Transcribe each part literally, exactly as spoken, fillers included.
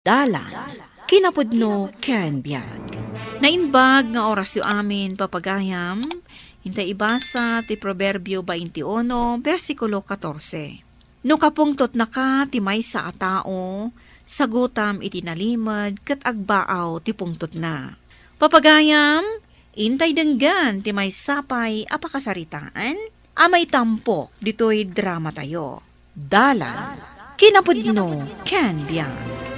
Dalan, kinapudno ken biag. Naimbag nga orasyo amin, papagayam, intay ibasa ti Proverbio twenty-uno, bersikulo katorse. No kapungtotnaka ti maysa a tao, sagutam iti nalimed ket agbaaw ti pungtotna. Papagayam, intay denggen ti maysa pay a pakasaritaan a maitampok ditoy dramatayo. Dalan, kinapudno, ken biag.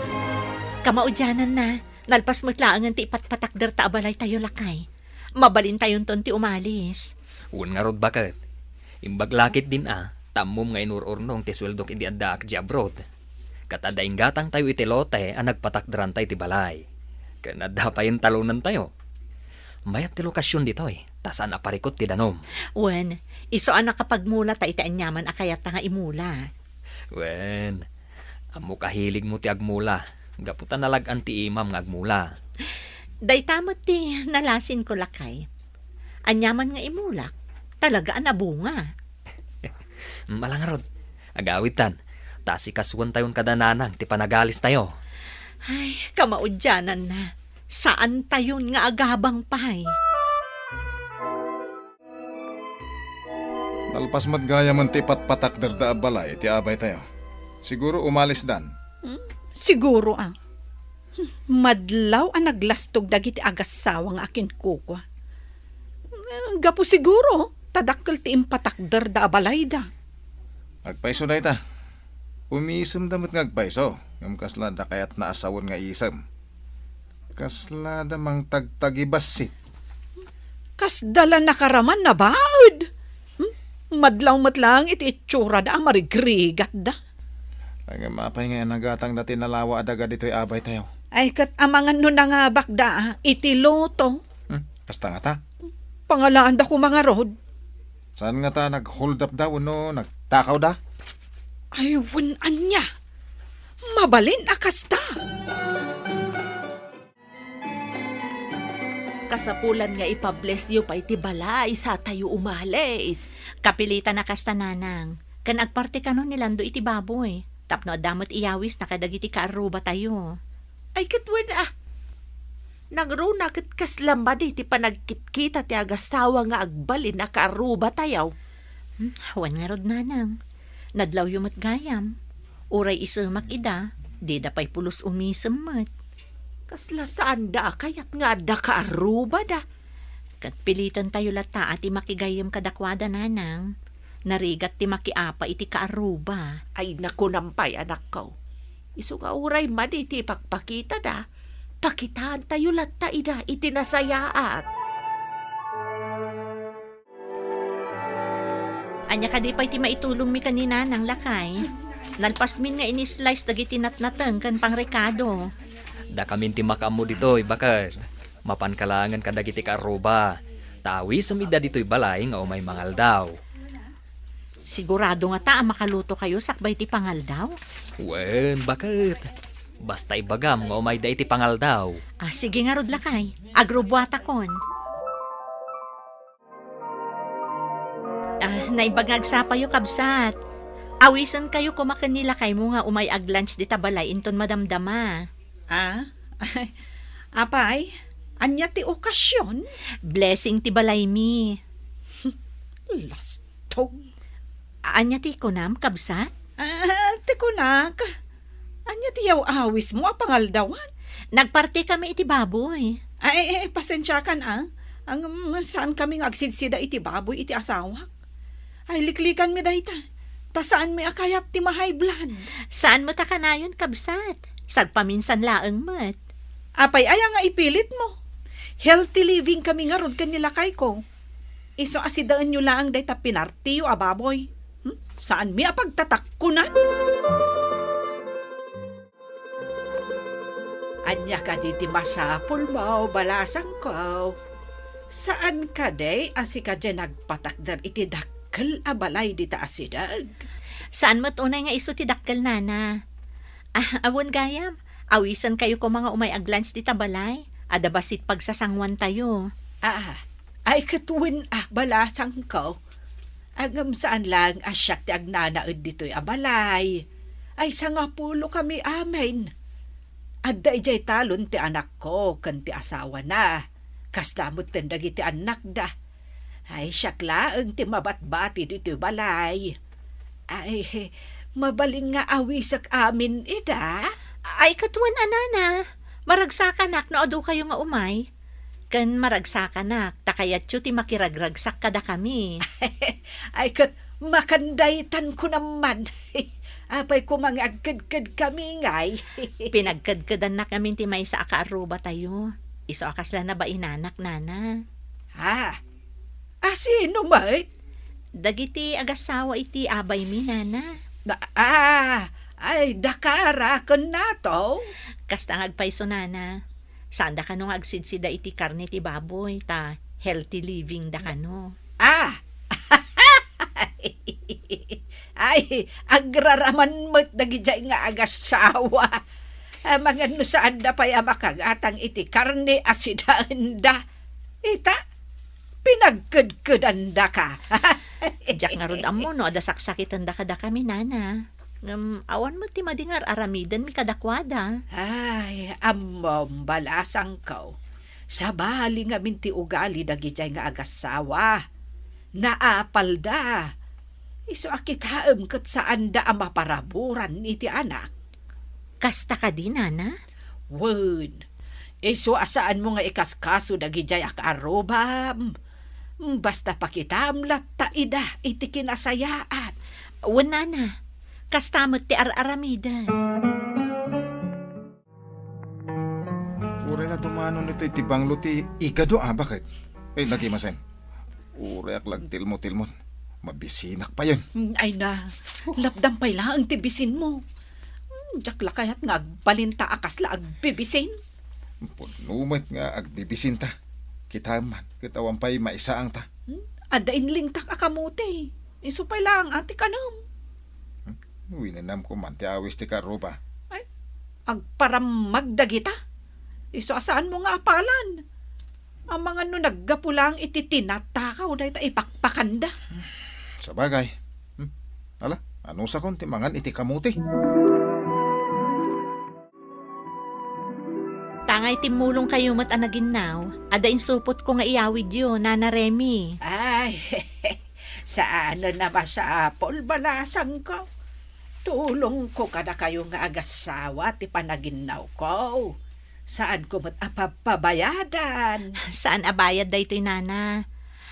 Kamaudiananna, nalpas met laengen ti ipatpatakderta a balaytayo, lakay. Mabalintayonton ti umalis. Wen ngarud, baket. Imbag la ketdin a, ta ammom nga inur-urnong ti sueldok idi addaak idiay abroad. Ket adda inggatangtayo iti lote a nagpatakderanta iti balay. Ken adda pay intalonantayo. Mayat ti lokasion ditoy, ta saan a parikut ti danum. Wen, isu a nakapagmulata iti aniaman a kayatta nga imula. Wen, ammok a hiligmo ti agmula, gapu ta nalag-an ti imam nga agmula. Dayta met ti nalasinko, lakay. Aniaman nga imulak, talaga a nabunga. Ala ngarud, agawidtan, ta asikasuentayon kada nanang ti panagalistayo. Ay, kamaudiananna, saantayon nga agabang pay. Nalpas met gayamen ti ipatpatakderda a balay iti abaytayo. Siguro umalisdan. Hmm? Siguro a. Hmm, madlaw a naglastog dagiti agassawa nga akinkukua. Hmm, gapu siguro, ta dakkel ti impatakderda a balayda. Agpayso dayta. Umisemda met nga agpayso, ngem kasla adda kayatna a sawen nga isem. Kasla da mangtagtagibassit. Kasda la nakaraman nabaud. Hmm? Madlaw met laeng iti itsurada a marigrigatda. Ngem apay nga inagatangda ti nalawa a daga ditoy abaytayo? Ay, ket amangan no nangabakda, ah, iti loto. Hmm? Kasta ngata? Pangalaanda koma ngarud. Saan ngata nag-hold up da wenno nagtakawda? Ay, wen ania. Mabalin a kasta. Kasapulan nga ipa-bless-yo pay ti balay satayo umalis. Kapilitan a kasta, nanang. Ken agparti kano ni Lando iti baboy, tapno adda met iyawisna kadagiti kaarrubatayo. Ay, ket wen a. Nangruna ket kasla madi ti panagkitkita ti agassawa nga agbalin a kaarrubatayo. Hmm, wen ngarud, nanang. Nadlawyo met gayam. Uray isemak ida, dida pay pulos umisem met. Kasla saanda a kayat nga adda kaarrubada. Ket pilitentayo latta a ti makigayyem kadakuada, nanang. Narigat ti makiapa iti kaarruba. Ay, nakunam pay, anakko. Isu nga uray madi ti ipakpakitada, pakitaantayo latta ida iti nasayaat. Ania kadi pay ti maitulongmi ken ni Nanang, lakay? Nalpasmin nga ini-slice dagiti natnateng ken pangrekado. Dakamin ti makaammo ditoy, baket. Mapanka laengen kadagiti kaarruba. Ta awisem ida ditoy balay nga umay mangaldaw. Sigurado ngata a makalutokayo sakbay ti pangaldaw? Wen, baket. Basta ibagam nga umayda iti pangaldaw. Ah, sige ngarud, lakay. Agrubuatakon. Ah, naimbag nga agsapayo, kabsat. Awisenkayo koma ken ni lakaymo nga umay ag-lunch dita balay inton madamdama. Ah? Apay, ania ti okasion? Blessing ti balaymi. Lastog. Ania ti kunam, kabsat? Ah, ti kunak, ania ti yaw-awismo a pangaldawan? Nagpartikami iti baboy. Ay, ay, ay, pasensiakan, ah. Ang, mm, saankami nga agsidsida iti baboy iti asawak. Ay, liklikanmi dayta. Ta saanmi a kayat ti ma-high blood. Saan met a kanayon, kabsat? Sagpaminsan laeng met. Apay aya nga ipilitmo? Healthy living kami ngarud ken ni lakayko. Isu a sidaenyo laeng dayta pinartiyo a baboy. Hmm? Saanmi a pagtatakkunan? Ania kadi ti masapulmo, balasangko? Saan kadi a sika diay nagpatakder iti dakkel a balay dita a sideg? Saan met unay nga isu ti dakkel, nana. Ah, awan gayam, awisenkayo koma nga umay ag-lunch dita balay. Adda bassit pagsasanguantayo. Ah, ay ket wen a, balasangko. Ngem saan laeng a siak ti agnanaed ditoy a balay. Ay, sangapulokami amin. Adda idiay talon ti anakko ken ti asawana. Kasta metten dagiti annakda. Ay, siak laeng ti mabatbati ditoy balay. Ay, mabalin nga awisek amin ida. Ay, ket wen a, nana. Maragsakanak no adukayo nga umay. Ken maragsakanak, ta kayatyo ti makiragragsak kadakami. Ay, ket makandaytan ko naman. Apay koma nga agkedkedkami ngay? Pinagkedkedannak ngamin ti maysa a kaarrubatayo. Isu a kasla nabainanak, nana. Ha? A, sino met? Dagiti agassawa iti abaymi, nana. Na, ah, ay, dakara ken nato? Kasta nga agpayso, nana. Saanda kano nga agsidsida iti karne ti baboy, ta healthy living da kano. Ah! Ay, agraraman met dagidiay nga agassawa. Amangan no saanda pay a makagatang iti karne a sidaenda. Ita, pinagkedkedandaka. Diak ngarud ammo no adda saksakitenda kadakami, nana. Ngem awan met ti madi nga ar-aramidenmi kadakuada. Ay, ammom, balasangko. Sabali ngamin ti ugali dagidiay nga agassawa. Naapalda. Isu a kitaem ket saanda a maparaburan iti anak. Kasta kadi, nana? Wen, isu a saanmo nga ikaskaso dagidiay a kaarrubam. Basta pakitaem latta ida iti kinasayaat. Wen, nana, kasta met ti ar-aramiden. Uray la dumanon iti, iti banglo ti ikadu a baket. Ay, nagimasen. Uray ak la agtilmo-tilmon. Mabisinak payen. Mm, ay na, lapdam pay laeng ti bisinmo. Mm, diak la kayat nga agbalinta a kasla agbibisin. Pudno met nga agbibisinta. Kitaem man, ket awan pay maisaangta. Hmm? Adda inlingtak a kamote. Isu pay laeng a ti kanem. Hmm? Winenamko man ti awis ti kaarruba. Ay, agparammag dagita. Isu a saanmo nga apalan. Amangan no naggapu laeng iti tinatakaw dayta ipakpakanda. Sabagay. Hmm? Ala, anusakon ti mangan iti kamote? Tangay timmulongkayo met a naginnaw, adda insupotko nga iyawidyo, Nana Remy. Ay, saanen a masapul, balasangko. Tulongko kadakayo nga agassawa ti panaginnawko. Saanko met a papabayadan. Saan a bayad daytoy, nana.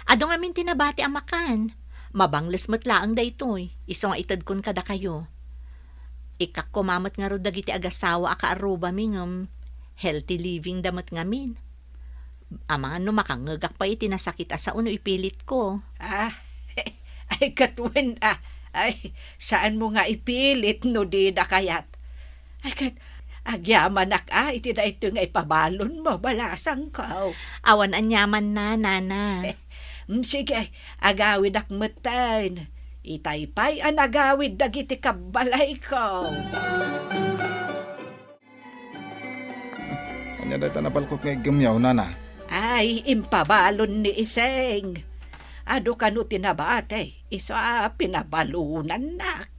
Adu ngamin ti nabati a makan. Mabangles met laeng daytoy, isu nga itedkon kadakayo. Ikkak koma met ngarud dagiti agassawa a kaarrubami ngem healthy living da met ngamin. Amangan no makangngegak pay iti nasakit a sao no ipilitko. Ah, ay, ket wen a. Ay, saanmo nga ipilit no dida kayat. Ay, ket agyamanak a iti daytoy nga ipabalonmo, balasangko. Awan aniamanna, nana. Mm, sige, agawidak metten. Itay pay a nagawid dagiti kabbalayko. Ania dayta nabalkot nga iggemyo, nana? Ay, impabalon ni Iseng. Adu kano ti nabati, isu a pinabalonannak.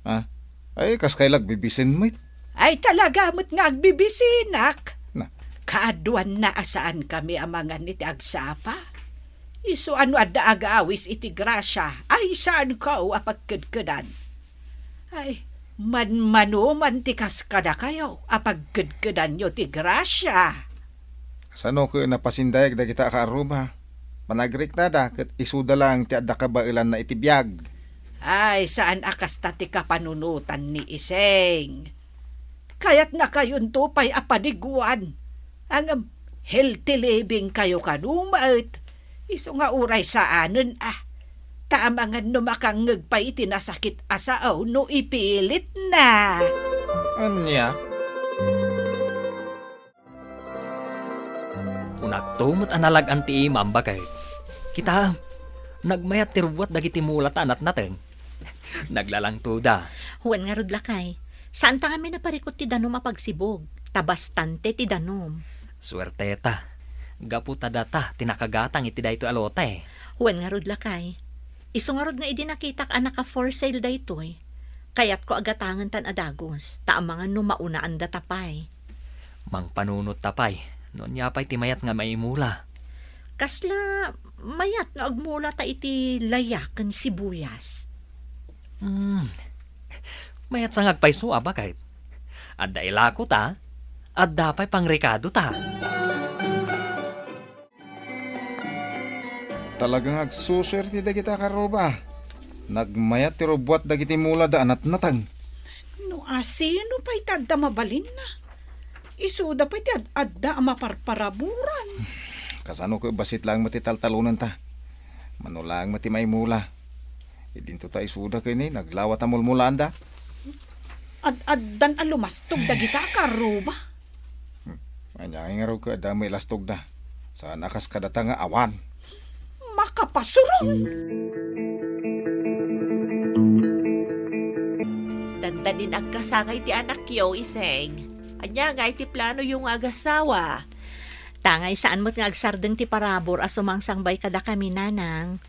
Ah, ay, kas kayla agbibisin met? Ay, talaga met nga agbibisinak. Na. Kaaduanna a saankami a mangan iti agsapa. Isu a no adda agawis iti grasia, ay saanko a pagkedkedan. Ay, manmanuman ti kas kadakayo a pagkedkedanyo ti grasia. Kasano ket napasindayag dagita a kaarruba? Panagriknada ket isuda laeng ti adda kabaelanna iti biag. Ay, saan a kasta ti kapanunotan ni Iseng. Kayatnakayonto pay a paniguan. Ngem healthy living kayo kano met. Isu nga uray saanen a. Ta amangan no makangngeg pay iti nasakit a sao no ipilitna. Ania? Kunakto met a nalag-an ti imam, baket. Kitaem, nagmayat ti rubuat dagiti mulata a natnateng. Naglalangtoda. Wen ngarud, lakay. Saanta ngamin a parikut ti danum a pagsibug, ta bastante ti danum. Suerteta. Gapu ta data ti nakagatang iti daytoy a lote. Wen ngarud, lakay. Isu ngarud nga idi nakitak a naka-for sale daytoy, Kayatko a gatangen tan a dagus, ta amangan no maunaanda ta pay. Mangpanunot ta pay, no ania pay ti mayat nga maimula. Kasla mayat no agmula ta iti layak ken sibuyas. Hmm. Mayat sa nga agpayso a baket. Adda ilako ta, adda pay pangrekado ta. Talaga nga agsusuerte dagita a kaarruba. Nagmayat ti rubbuat dagiti mulada a natnateng. No asino pay ti adda mabalinna? Isuda pay ti ad-adda a maparparaburan. Kasano ket bassit laeng met ti taltalonenta? Mano laeng met ti maimula. Idinto ta isuda ken ni, naglawa ta mulmulaanda. Ad-addan a lumastog dagita a kaarruba. Hmm. Ania ngay ngarud ket adda mailastogda? Saan a kas kadata nga awan. Makapasuron! Dandanin agkasangay ti anakyo, Iseng. Ania ngay ti planoyo nga agasawa? Tangay saan met nga agsardeng ti parabur a sumangsangbay kadakami, nanang.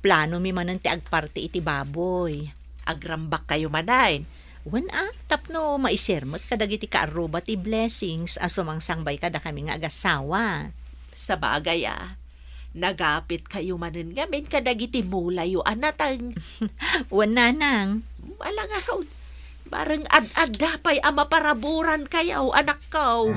Planomi manen ti agparti iti baboy. Agrambakkayo manen? Wen a, tapno maiser met kadagiti kaarruba ti blessings a sumangsangbay kadakami nga agasawa. Sabagay a, nagapitkayo manen ngamin kadagiti mulayo a nateng. Wen, nanang. Ala ngarud, bareng ad-adda pay a maparaburankayo, anakko.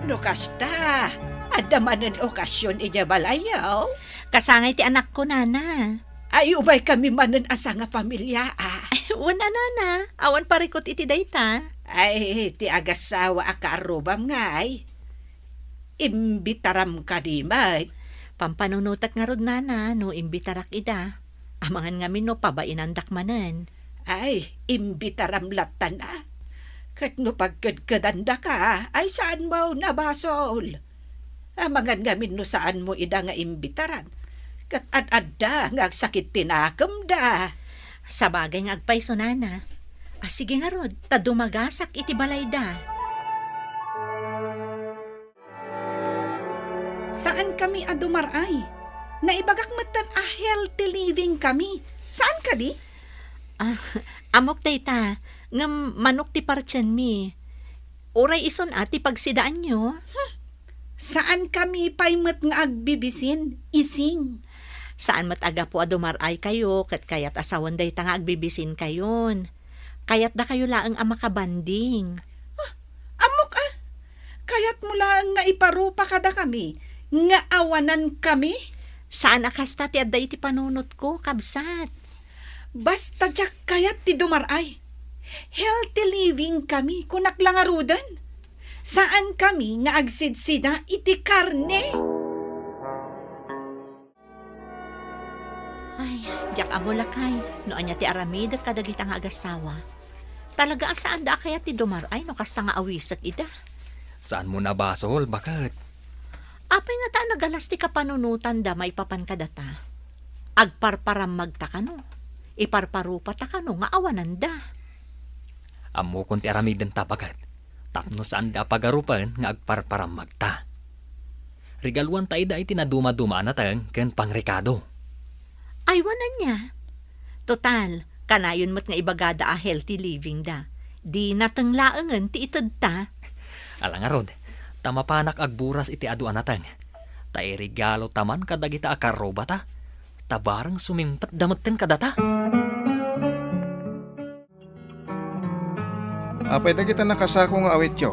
No kasta, adda manen okasion idiay balayyo? Kasangay ti anakko, nana. Ay, umaykami manen a sangapamilia, a. Ay, wen a, nana. Awan parikut iti dayta. Ay, ti agasawa a kaarrubam ngay. Imbitaram kadi met. Pampanunotek ngarud, nana, no imbitarak ida. Amangan ngamin no pabainandak manen. Ay, imbitaram lattan a. Ket no pagkedkedandaka, ay saanmo a basol. Amangan ngamin no saanmo ida nga imbitaran. Ket ad-adda nga agsakit ti nakemda. Sabagay nga agpayso, nana. A, sige ngarud, ta dumagasak iti balayda. Saankami a dumar-ay. Naibagak metten a healthy living kami. Saan kadi? Ah, ammok dayta, ngem manok ti partienmi. Uray isun a ti pagsidaanyo? Hmm. Saankami pay met nga agbibisin, Ising. Saan met a gapu a dumar-aykayo ket kayat a sawen dayta nga agbibisinkayon. Kayatdakayo laeng a makabanding. Ah, ammok a. Kayatmo laeng nga iparupa kadakami nga awanankami? Saan a kasta ti adda iti panunotko, kabsat. Basta diak kayat ti dumar-ay. Healthy living kami, kunak la ngaruden. Saankami nga agsidsida iti karne. Ay, diak ammo lakay, no ania ti aramidek kadagita nga agasawa. Talaga a saanda a kayat ti dumar-ay no kasta nga awisek ida. Saanmo a basol, baket? Apay ngata a nagalas ti kapanunotanda maipapan kadata? Agparparammagta kano? Iparparupata kano nga awananda? Ammokon ti aramidenta, baket. Tapno saanda a pagarupen nga agparparammagta. Regaluanta ida iti nadumaduma a nateng ken pangrekado. Aywan ania. Total, kanayon met nga ibagada a healthy living da. Di nateng laengen ti itedta. Ala ngarud, ta mapanak agburas iti adu a nateng. Ta iregalota man kadagita a karrubata. Ta bareng sumingpetda metten kadata. Apay dagita nakasako nga awityo?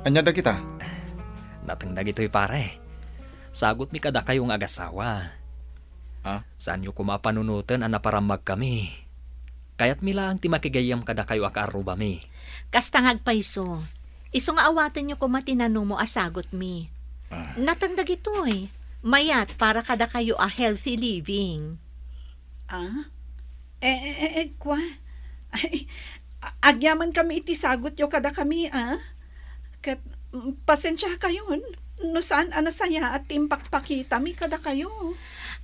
Ania dagita? Nateng dagitoy, pare. Sagutmi kadakayo nga agasawa. Ah? Saanyo koma a panunoten a naparammagkami. Kayatmi laeng ti makigayyem kadakayo a kaarrubami. Kasta nga agpayso. Isu nga awatenyo koma ti nanumo a sagutmi. Ah. Nateng dagitoy. Mayat para kadakayo a healthy living. Ah? Eh, eh, eh, eh, kwa? Ay, a-, agyamankami iti sagutyo kadakami, ah? Ket, mm, pasensiakayon no saan a nasayaat ti impakpakitami kadakayo.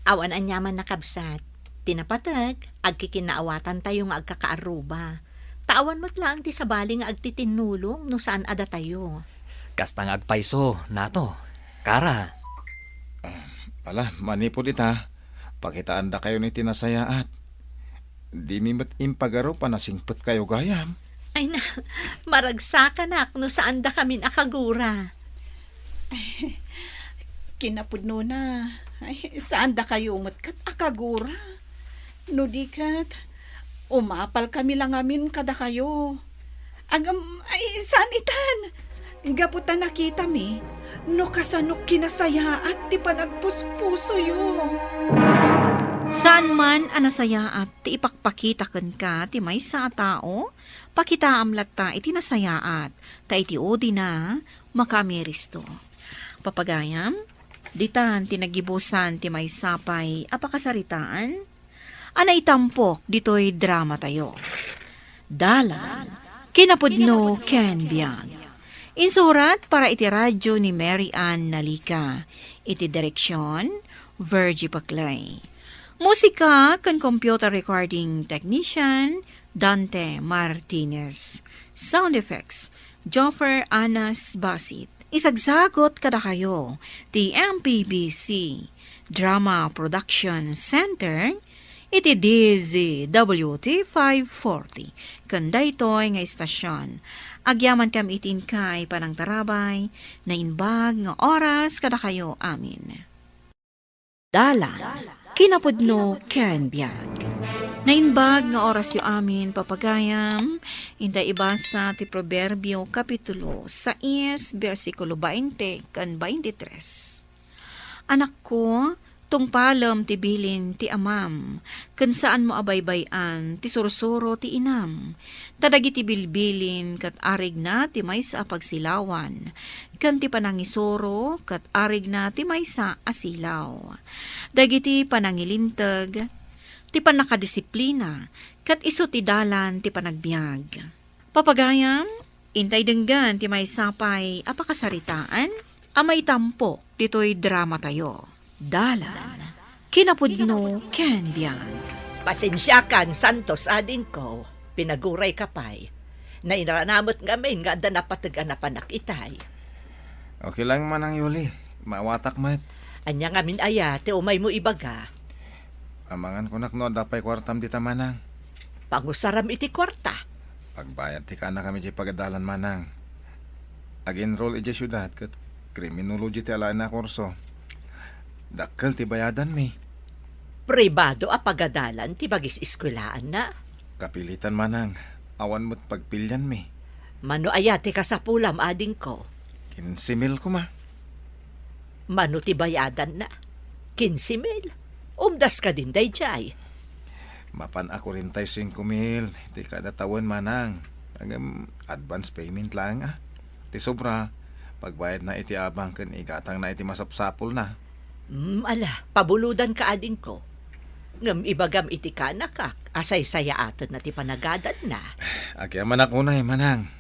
Awan aniaman a kabsat. Ti napateg, agkikinnaawatantayo nga agkakaarruba. Ta awan met laeng ti sabali nga agtitinnulong no saan a datayo. Kasta nga agpayso, Nato, Kara. Ah, ala, manipud ita, Pakitaandakayon iti nasayaat. Dimi met impagarup a nasingpetkayo gayam. Ay na, maragsakanak no saandakamin a kagura. Kinapudnona, ay, saandakayo met ket a kagura. No di ket, umapalkami la ngamin kadakayo. Agam, ay, saan itan? Gapu ta nakitami, no kasano kinasayaat ti panagpuspusoyo. Saan man a nasayaat ti ipakpakita kenka ti maysa a tao, pakitaam latta iti nasayaat, ta iti udina, makaamiristo. Papagayam, ditan ti nagibusan ti maysa pay a pakasaritaan a naitampok ditoy dramatayo. Dalan, kinapudno ken biag. Insurat para iti radyo ni Mary Ann Nalica. Iti direksyon, Virgie Paclay. Musika ken computer recording technician, Dante Martinez. Sound effects, Joffer Anas Basit. Isagsagot kadakayo ti M P B C Drama Production Center iti D Z W T five forty. Ken daytoy nga istasyon, agyamankami iti inkay panangtarabay, naimbag nga oras kadakayo amin. Dalan, kinapudno ken biag. Naimbag nga orasyo amin, papagayam, inta ibasa ti Proverbio, Kapitulo sais, bersikulo bainte ken baintitres. Anakko, tungpalem ti bilin ti amam, ken saanmo a baybay-an ti sursuro ti inam. Ta dagiti bilbilin ket arigna ti maysa a pagsilawan, ken ti panangisuro ket arigna ti maysa a silaw. Dagiti panangilinteg ti pannakadisiplina, ket isu ti dalan ti panagbiag. Papagayam, intay denggen ti maysa pay a pakasaritaan a maitampok ditoy dramatayo. Dalan, kinapudno ken biag. Pasensiakan, Santos, adingko. Pinagurayka pay. Nainarana met ngamin nga adda napateg a napanak itay. Okay lang, Manang Yuli. Maawatak met. Ania ngamin aya ti umaymo ibaga? Amangan kunak no adda pay kuartam dita, Manang. Pangusaram iti kuarta. Pagbayad ti kaanakam idiay pagadalan, Manang. Ag-enroll idiay siudad ket criminology ti alaenna a kurso. Dakkel ti bayadanmi. Pribado a pagadalan ti bagis eskwelaanna? Kapilitan, Manang. Awan met pagpilianmi. Mano aya ti kasapulam, adingko? Kinse mil koma. Mano ti bayadanna? Kinse mil? Umdas kadin daydiay. Mapan a kuarenta y singko mil ti kada tawen, Manang. Ngem advance payment laeng a. Ti sobra, pagbayadna iti abang ken igatangna iti masapsapulna. Hmm, ala, pabulodanka, adingko. Ngem ibagam iti kaanakak a saysayaatenna ti panagadanna. Agyamanak unay, Manang.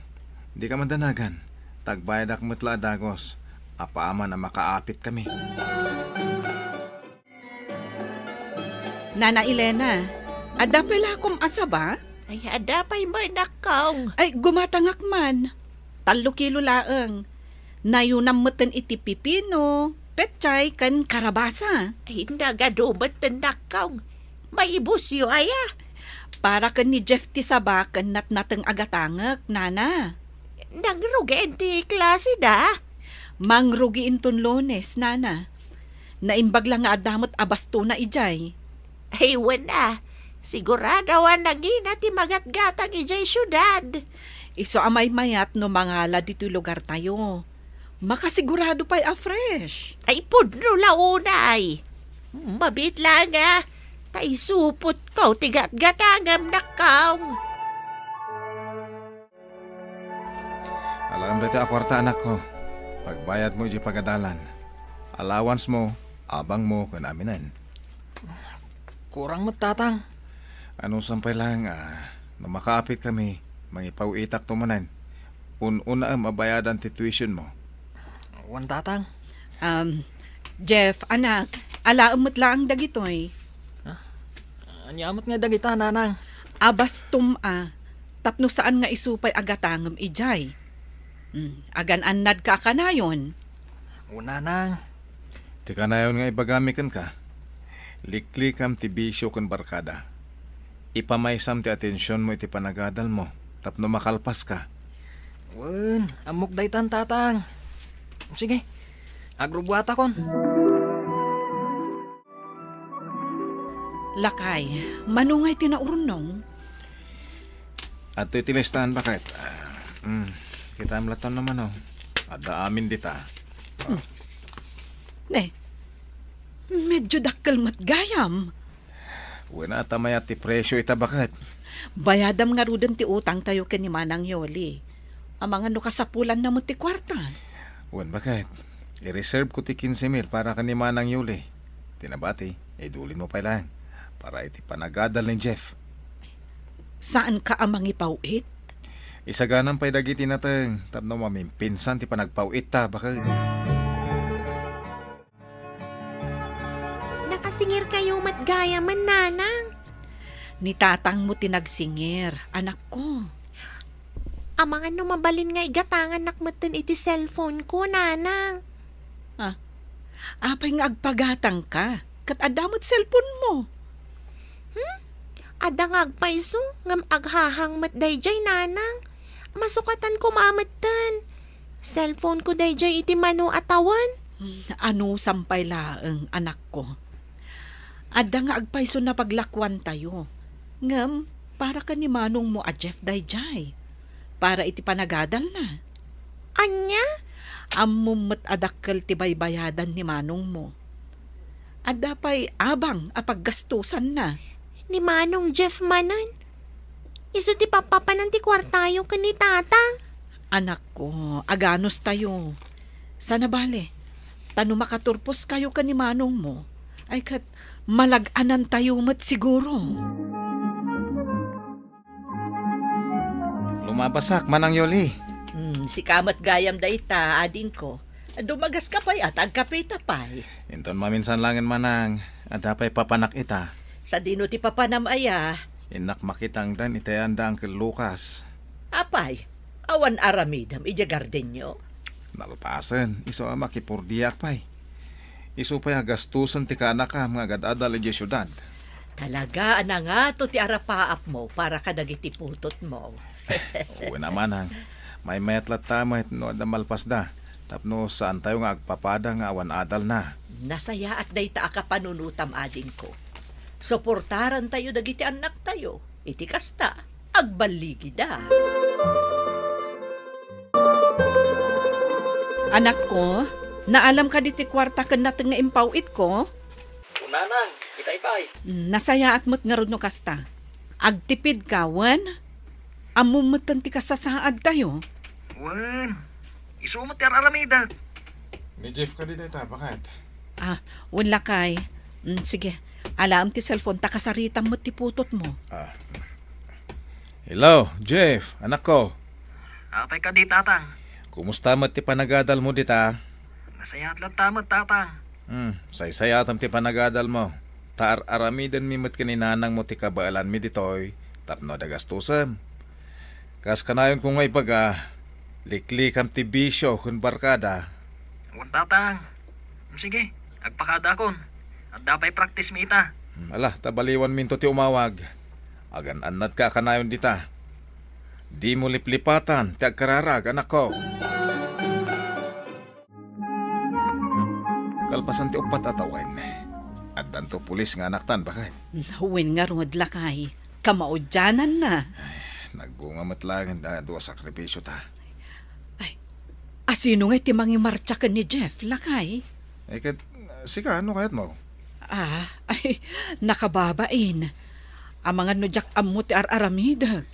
Dika madanagan. Tagbayadak met la a dagus. Apaman a makaapitkami. Nana Elena, adda pay lakom a saba? Ay, adda pay met, nakkong. Ay, gumatangak man. Tallo kilo laeng. Nayunam metten iti pipino, pechay, ken karabasa. Ay, nagadu metten, nakkong. Maibusyo aya? Para ken ni Jeff ti saba ken natnateng a gatangek, nana. Nangrugien ti klaseda? Mangrugi inton Lunes, nana. Naimbag la nga adda met a bastona idiay. Ay, wen a. Sigurado a nangina ti magatgatang idiay siudad. Isu a maymayat no mangala ditoy lugartayo. Makasigurado pay a fresh. Ay, pudno la unay. Mabiit la nga. Ta isupotko ti gatgatangem, nakkong. Alaem daytoy a kuarta, anakko. Pagbayadmo idiay pagadalan. Allowance mo, abang mo, ken aminen. Kurang met, tatang. Anusam pay laeng a, no makaapitkami, mangipaw-itakto manen. Un-unaem a bayadan ti tuition mo. Wen, tatang. Um, Jeff, anak, alaem met laeng dagitoy. Ha? Ania met ngay dagita, nanang? A bastom a, tapno saan nga isu pay a gatangem idiay. Hmm, agan-annadka a kanayon? O, nanang. Ti kanayon nga ibagami kenka, Liklikam ti bisio ken barkada. Ipamaysam ti atensionmo iti panagadalmo tapno makalpaska. Wen, ammok daytan, Tatang. Sige, agrubuatakon. Lakay, mano ngay ti naurunong? Adtoy ti listahan, baket. Ah, mm, kitaem latta no mano. Adda amin dita. Ne, medyo dakkel met gayam. Wen, a, ta mayat ti presio ita, baket. Bayadam ngaruden ti utangtayo ken ni Manang Yoli. Amangan no kasapulanna met ti kuarta. Wen, baket. I-reserve ko ti kinse mil para ken ni Manang Yoli. Ti nabati, idulinmo pay laeng para iti panagadal ni Jeff. Saanka a mangipaw-it? Isaganam pay dagiti nateng tapno mamimpinsan ti panagpaw-itta, baket. Nakasingirkayo met gayamen, Nanang. Ni tatangmo ti nagsingir, anakko. Amangan no mabalin nga igatangannak metten iti cellphone ko, Nanang. Ah, apay nga agpagatangka? Ket adda met cellphone mo. Hmm? Adda nga agpayso, ngem aghahang met daydiay, Nanang. Masukatan koma metten. Cellphone ko daydiay iti mano a tawen. Hmm, anusam pay laeng, anakko. Adda nga agpayson a paglakuantayo. Ngem, para ken ni manongmo a Jeff daydiay. Para iti panagadalna. Ania? Ammom met a dakkel ti baybayadan ni manongmo. Adda pay abang a paggastusanna. Ni Manong Jeff manen? Isu ti pappapanan ti kuartayo ken ni Tatang. Anakko, aganustayo. Sana bale, ta no makaturposkayo ken ni manongmo, ay ket malag-anantayo met siguro. Lumabasak, Manang Yoli. Hmm, sika met gayam dayta, adingko. Dumagaska pay a, ta agkapeta pay. Inton maminsan laengen, Manang, adda pay papanak ita. Sadino ti papanam aya? Innak makitangdan iti ayanda Uncle Lucas. Apay, awan aramidem idiay gardenyo? Nalpasen, isu a makipurdiak pay. Isu pay a gastusen ti kaanakam nga agad-adal idiay siudad. Talaga a nangato ti arapaapmo para kadagiti putotmo. Wen a, Manang, maymayat latta met no adda malpasda, tapno saantayo nga agpapada nga awan adalna. Nasayaat dayta a kapanunotam, adingko. Suportarantayo dagiti annaktayo. Iti kasta, agballigida. Anakko, naalam kadi ti kuarta ken nateng nga impaw-itko? O, Nanang, itay pay. Nasayaat met ngarud no kasta. Agtipidka, wen? Ammom metten ti kasasaadtayo. Wen, isu met ti ar-aramidek. Ni Jeff kadi dayta, baket? Ah, wen lakay. Mm, sige, alaem ti cellphone ta kasaritam met ti putotmo. Ah. Hello, Jeff, anakko. Apay kadi, Tatang? Kumusta met ti panagadalmo dita? Nasayaat latta met, Tatang. Hmm, saysayatem ti panagadalmo. Ta ar-aramidenmi met ken ni nanangmo ti kabaelanmi ditoy tapno adda gastusem. Kas kanayonko nga ibaga, liklikam ti bisio ken barkada. Wen, Tatang. Sige, agpakadaakon. Adda pay practice mi ita. Hmm, ala, ta baliwanminto ti umawag. Agan-annadka a kanayon dita. Dimo liplipatan ti agkararag, anakko. Kalpasan ti uppat a tawen, addanto pulis nga anaktan, baket. Wen ngarud, lakay, kamaudiananna. Ay, nagbunga met laeng da dua sakrifisiota. Ay, asino ngay ti mangimartsa ken ni Jeff, lakay? Eh, ket, sika, no kayatmo? Ah, ay, nakababain. Amangan no diak ammo ti ar-aramidek.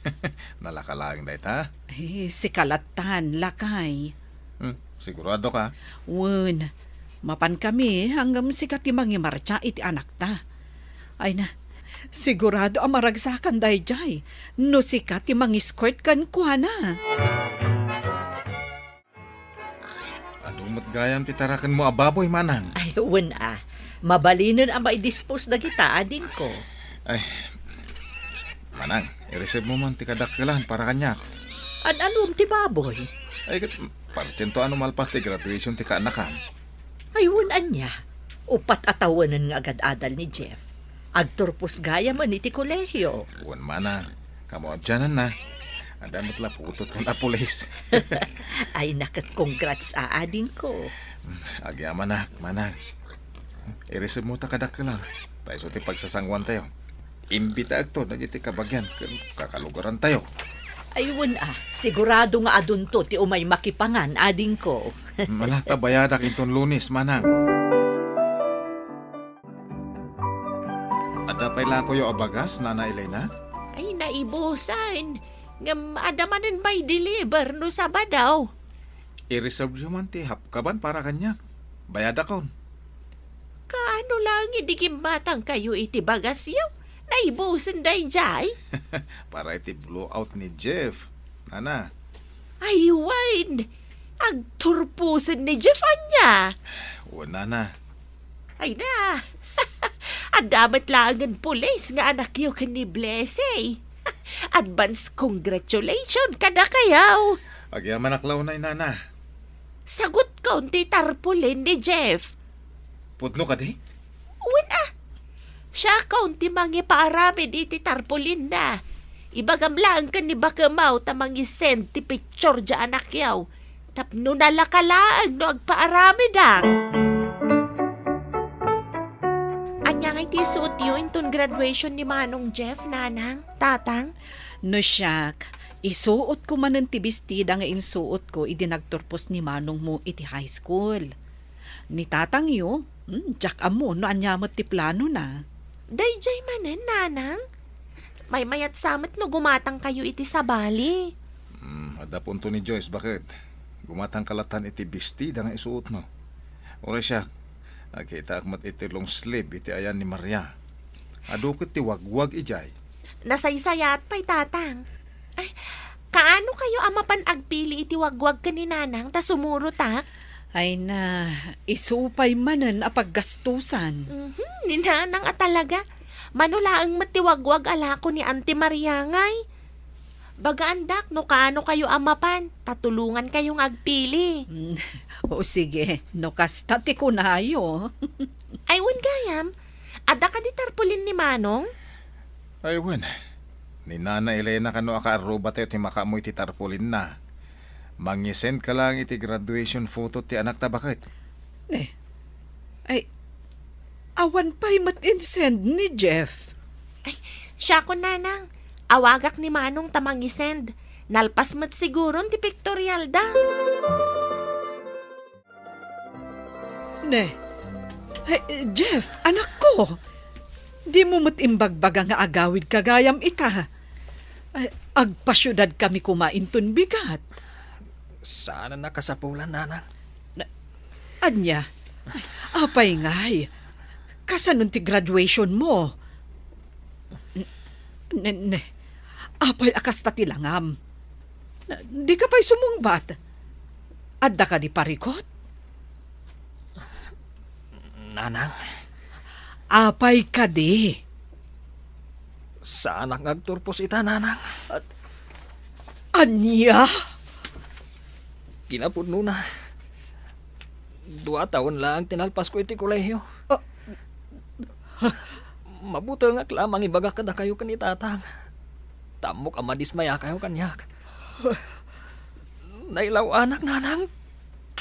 Nalaka laeng dayta? Eh, sika lattan, lakay. Hmm, sigurado ka? Wen, mapan kami, ngem sika ti mangimartsa iti anakta. Ay na, sigurado a maragsakan daydiay no sika ti mangiskwert kenkuana. Adu met gayam ti tarakenmo a baboy, manang. Ay, wen a. Mabalinen a maidispos dagita, adingko. Ay, manang, iresibmo man ti kadakkelan para kaniak. An-anom ti baboy? Ay, ket, partiento a no malpas ti graduation ti kaanakam. Ay, wen ania? Upat a tawenen nga agad-adal ni Jeff. Agturpos gayamen iti kolehio. Wen, manang, kamo a dianan na. Adda met la putotko a pulis. Ay, naket, congrats a adingko. Agyamanak, manang. Irisibmo ta kadakkelan. Ta isu ti pagsasanguantayo. Imbitaekto dagiti kabagian ken kakalugarantayo. Ay, wen a, sigurado nga adunto ti umay makipangan, adingko. Ala, ta bayadak inton Lunes, manang. Adda pay lakoyo a bagas, Nana Elena? Ay, naibusan. Ngem adda manen may deliver no Sabado. I-reserve-yo man ti half kaban para kaniak. Bayadakon. Kaano laeng idi gimmatangkayo iti bagasyo? Naibusen daydiay? Para iti blowout ni Jeff, nana. Ay, wen. Agturposen ni Jeff ania? Wen, nana. Ay na. Adda met laengen pulis nga anakyo ken ni Blessy. Advance congratulations kadakayo. Agyamanak la unay, nana. Sagutkon ti tarpaulin ni Jeff. Pudno kadi? Wen a. Siakon ti mangipaaramid iti tarpaulinna. Ibagam laeng ken ni bakemaw ta mangisend ti picture diay anakyaw. Tapno nalaka laeng no agpaaramidak. Ania ngay ti isuotyo inton graduation ni Manong Jeff, Nanang, Tatang? No siak, isuotko manen ti bestida nga insuotko idi nagturpos ni manongmo iti high school. Ni tatangyo, hmm, diak ammo no ania met ti planona. Daydiay manen, Nanang? Maymayat sa met no gumatangkayo iti sabali. Hmm, adda punto ni Joyce, baket. Gumatangka latan iti bestida nga isuotmo. Uray siak, nakitaak met iti long sleeve iti ayan ni Maria. Adu ket ti wagwag idiay. Nasaysayaat pay, Tatang. Ay, kaano kayo a mapan agpili iti wagwag ken ni Nanang ta sumurot, a? Ay na, isu pay manen a paggastusan. Mhm, ni Nanang a talaga. Mano laeng met ti wagwag a lako ni Auntie Maria ngay. Bagaandak no kaano kayo a mapan, ta tulongan kayo nga agpili. Mm, o sige, no kasta ti kunayo. Ay, wen gayam, adda kadi tarpaulin ni Manong? Ay, wen. Ni Nana Elena kano a kaarrubatayo ti makaammo iti tarpaulinna. Mangisend ka laeng iti graduation photo ti anakta, baket. Ne. Ay, awan pay met insend ni Jeff. Ay, siakon, Nanang. Awagak ni Manong ta mangisend. Nalpas met siguron ti pictorialda. Ne. Ay, Jeff, anakko. Dimo met imbagbaga nga agawidka gayam ita. Ay, agpasiudadkami koma inton bigat. Saan a nakasapulan, Nanang. Na, ania? Apay ngay? Kasanon ti graduationmo? Ne, ne. Apay a kasta ti langam? Na, dika pay sumungbat? Adda kadi parikut? Nanang. Apay kadi? Saanak nga agturpos ita, Nanang. Ania? Kinapudnona, dua tawen laeng ti nalpasko iti kolehio. Ah. Mabutengak la a mangibaga kadakayo ken ni Tatang. Ta ammok a madismayakayo kaniak. Nailaw-anak, Nanang.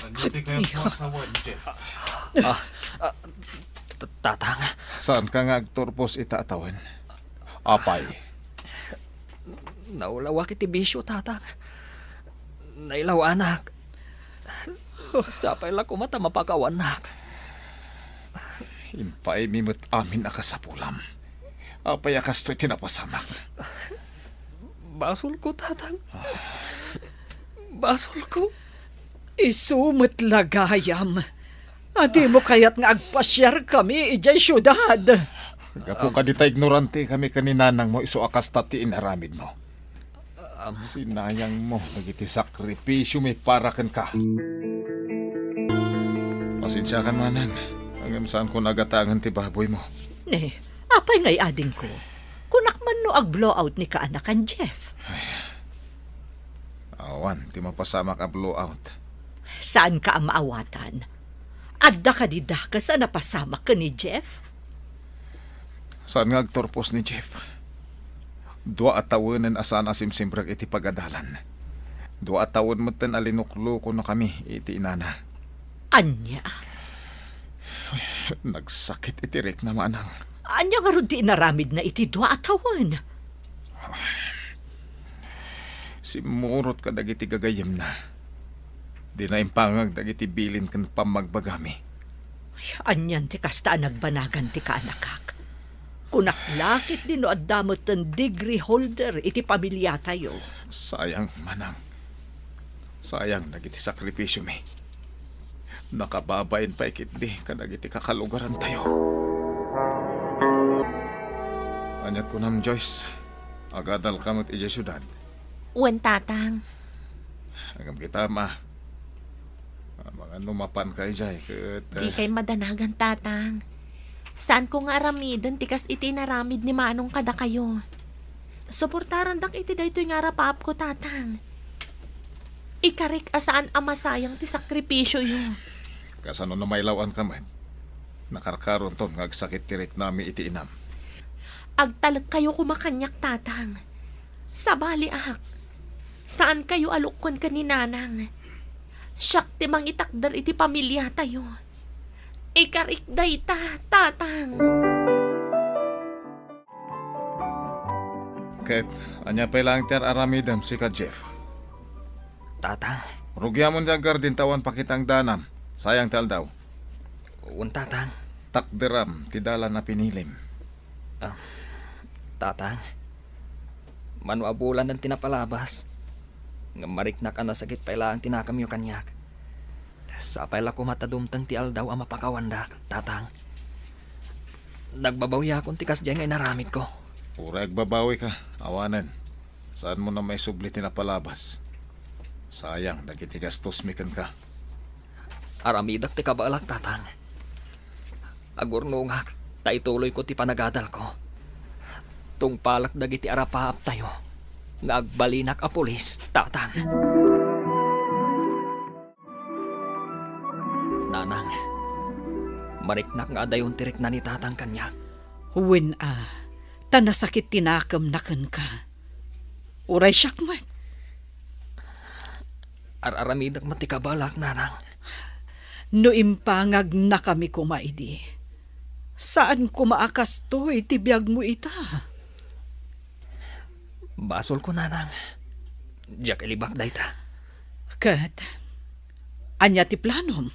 Ania ti kayatmo a sawen, Jeff? Ah, ah, t-, Tatang. Saanka nga agturpos ita a tawen? Apay? Naulawak iti bisio, Tatang. Nailaw-anak. Sapay la koma ta mapakawannak. Impaaymi met amin a kasapulam. Apay a kastoy ti napasamak? Basolko, Tatang. Basolko. Isu met la gayam. A, dimo kayat nga agpasiarkami idiay siudad? Gapu kadi ta ignorantekami ken ni nanangmo isu a kasta ti inaramidmo. Sinayangmo dagiti sakripisiomi para kenka. Pasensiakan, manang, ngem saanko nagatangen ti baboymo. Ne, apay ngay, adingko? Kunak man no ag-blowout ni kaanakan, Jeff. Ay. Awan ti mapasamak a blowout. Saanka a maawatan? Adda kadi dakes a napasamak ken ni Jeff? Saan nga agturpos ni Jeff? Dua a tawenen a saan a simsimrek iti pagadalan. Dua a tawen metten a linuklukona kami iti inana. Ania? Nagsakit iti rikna, manang. Ania ngarud ti inaramidna iti dua a tawen? Simmurot kadagiti gagayyemna. Dina impangag dagiti bilin ken pammagbagami. Ay, anian ti kasta a nagbanagan ti kaanakak? Kunak la ketdi no adda metten degree holder iti pamiliatayo. Sayang, manang. Sayang dagiti sakripisiomi. Nakababain pay ketdi kadagiti kakalugarantayo. Aniat kunam, Joyce? Agadalka met idiay siudad? Wen, Tatang. Ngem kita, ma. Amangan no mapanka idiay ket, eh, dikay madanagan, Tatang. Saanko nga aramiden ti kas iti inaramid ni Manong kadakayo. Suportarandak iti daytoy nga arapaapko, Tatang. Ikarik a saan a masayang ti sakripisioyo. Kasano no mailaw-anka met? Nakarkaronton nga agsakit ti riknami iti inam. Agtalekkayo koma kaniak, Tatang. Sabaliak. Saankayo a lukkuen ken ni Nanang. Siak ti mangitakder iti pamiliatayo. Ikarik dayta, Tatang. Ket ania pay laeng ti ar-aramidem, sika, Jeff? Tatang. Rugiamon ti aggardin ta awan pakitaem danam. Sayang ti aldaw. Wen, Tatang. Takderam ti dalan a pinilim. Ah, Tatang, mano a bulanen ti napalabas, ngem mariknak a nasakit pay laeng ti nakamyo kaniak. Sapay la koma ta dumteng ti aldaw a mapakawandak, Tatang. Nagbabawiakon ti kasdiay nga inaramidko. Uray agbabawika, awanen. Saanmo a maisubli ti napalabas. Sayang dagiti gastosmi kenka. Aramidek ti kabaelak, Tatang. Agurnongak, ta ituloyko ti panagadalko. Tungpalek dagiti arapaaptayo nga agbalinak a pulis, Tatang. Nanang, mariknak nga adayon ti rikna ni Tatang kaniak. Wen a, ta nasakit ti nakemna kenka. Uray siak met. Ar-aramidek met ti kabaelak, Nanang. No impaganakami koma idi, saan koma a kastoy ti biagmo ita. Basolko, Nanang. Diak ilibak dayta. Ket, ania ti planom?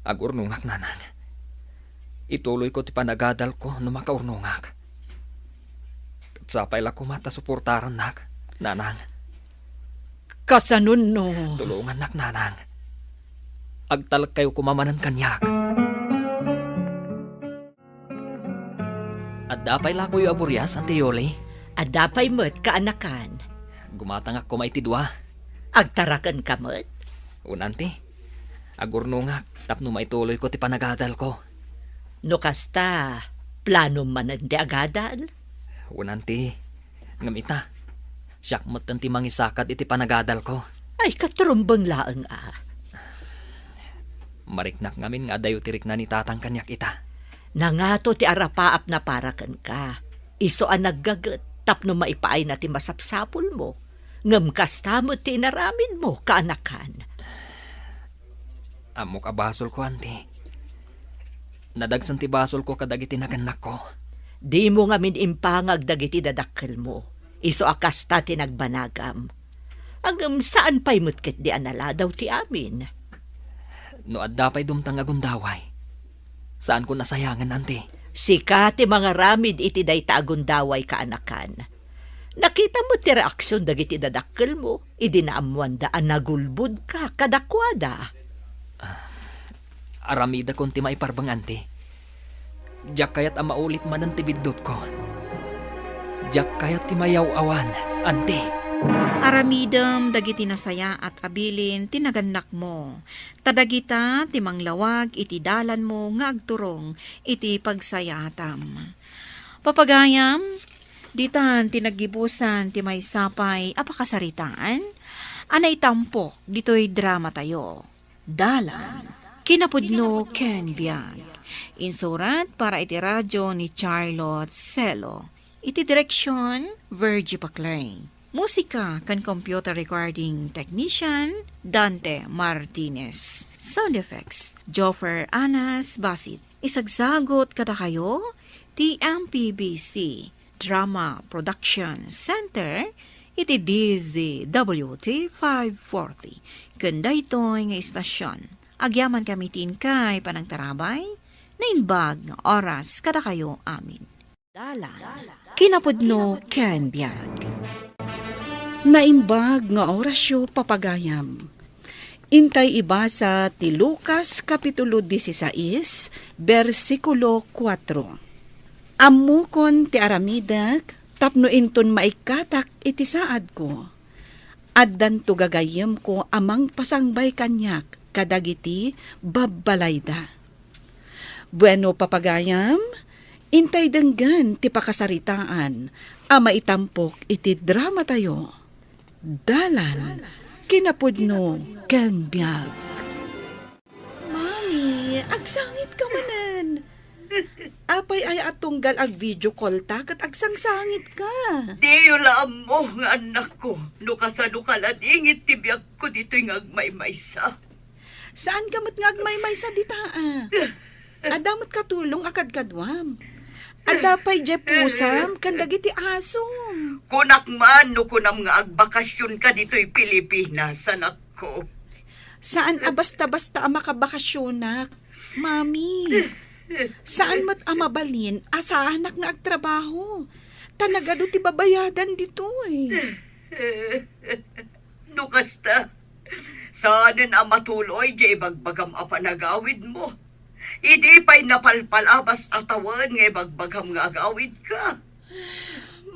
Agurnongak, Nanang. Ituloyko ti panagadalko no makaurnongak. Ket sapay la koma ta suportarannak, Nanang. Kasano no? Tulongannak, Nanang. Agtalekkayo koma manen kaniak. Adda pay lakoyo a burias, Auntie Yoli? Adda pay met, kaanakan. Gumatangak koma iti dua. Agtarakenka met? Wen, Auntie. Agurnongak tapno maituloyko ti panagadalko. No kasta, planom manen ti agadal? Wen, Auntie. Ngem ita, siak metten ti mangisakad iti panagadalko. Ay, katrumbeng laeng a. Mariknak ngamin nga adayo ti rikna ni Tatang kaniak ita. Nangato ti arapaapna para kenka. Isu a naggaget tapno maipaayna ti masapsapulmo. Ngem kasta met ti inaramidmo, kaanakan. Ammok a basolko, Auntie. Nadagsen ti basolko kadagiti nagannakko. Dimo ngamin impangag dagiti dadakkelmo. Isu a kasta ti nagbanagam. Ngem saan pay met ketdi a naladaw ti amin. No adda pay dumteng a gundaway, saanko a sayangen, Auntie. Sika ti mangaramid iti dayta a gundaway, kaanakan. Nakitam met ti reaksion dagiti dadakkelmo idi naammoanda a nagulbodka kadakuada. Aramidekon ti maiparbeng, Auntie. Diak kayat a maulip manen ti biddutko. Diak kayat ti mayaw-awan, Auntie. Aramidem dagiti nasayaat a bilin ti nagannakmo, ta dagita ti manglawag iti dalanmo nga agturong iti pagsayaatam. Papagayam, ditan ti naggibusan ti maysa pay a pakasaritaan a naitampok ditoy dramatayo. Dalan. Kinapudno ken biag. Insurat para iti radyo ni Charlotte Celo. Iti direksyon, Virgie Paclay. Musika ken computer recording technician, Dante Martinez. Sound effects, Joffer Anas Basit. Isagsagut kadakayo ti M P B C Drama Production Center iti D Z W T five forty. Ken daytoy nga istasyon, agyaman kami ti inkay panangtarabay, naimbag nga oras kadakayo amin. Dalan, kinapudno ken biag. Naimbag nga orasyo, papagayam. Intay ibasa ti Lucas kapitulo dieciséis, bersikulo kuatro. Ammokon ti aramidek tapno inton maikkatak iti saadko, addanto gagayyemko a mangpasangbay kaniak kadagiti babbalayda. Bueno, papagayam, intay denggen ti pakasaritaan a maitampok iti dramatayo. Dalan, kinapudno, ken biag. Mami, agsangit ka manen. Apay aya a tunggal ag-video call ta ket agsangsangit ka? Diyo la ammo nga annakko no kasano kaladingit ti biagko ditoy nga agmaymaysa. Saan ka met nga agmaymaysa dita, a? Adda met katulong a kadkaduam. Adda pay diay pusam ken dagiti asom. Kunak man no kunam nga agbakasyon ka ditoy Pilipinas, anakko. Saan a basta-basta a makabakasyonak, Mami. Saan met a mabalin a saanak nga agtrabaho, ta nagadu ti babayadan ditoy. No kasta, saanen a matuloy diay ibagbagam a panagawidmo. Idi pay napalpalabas a tawen nga ibagbagam nga agawidka.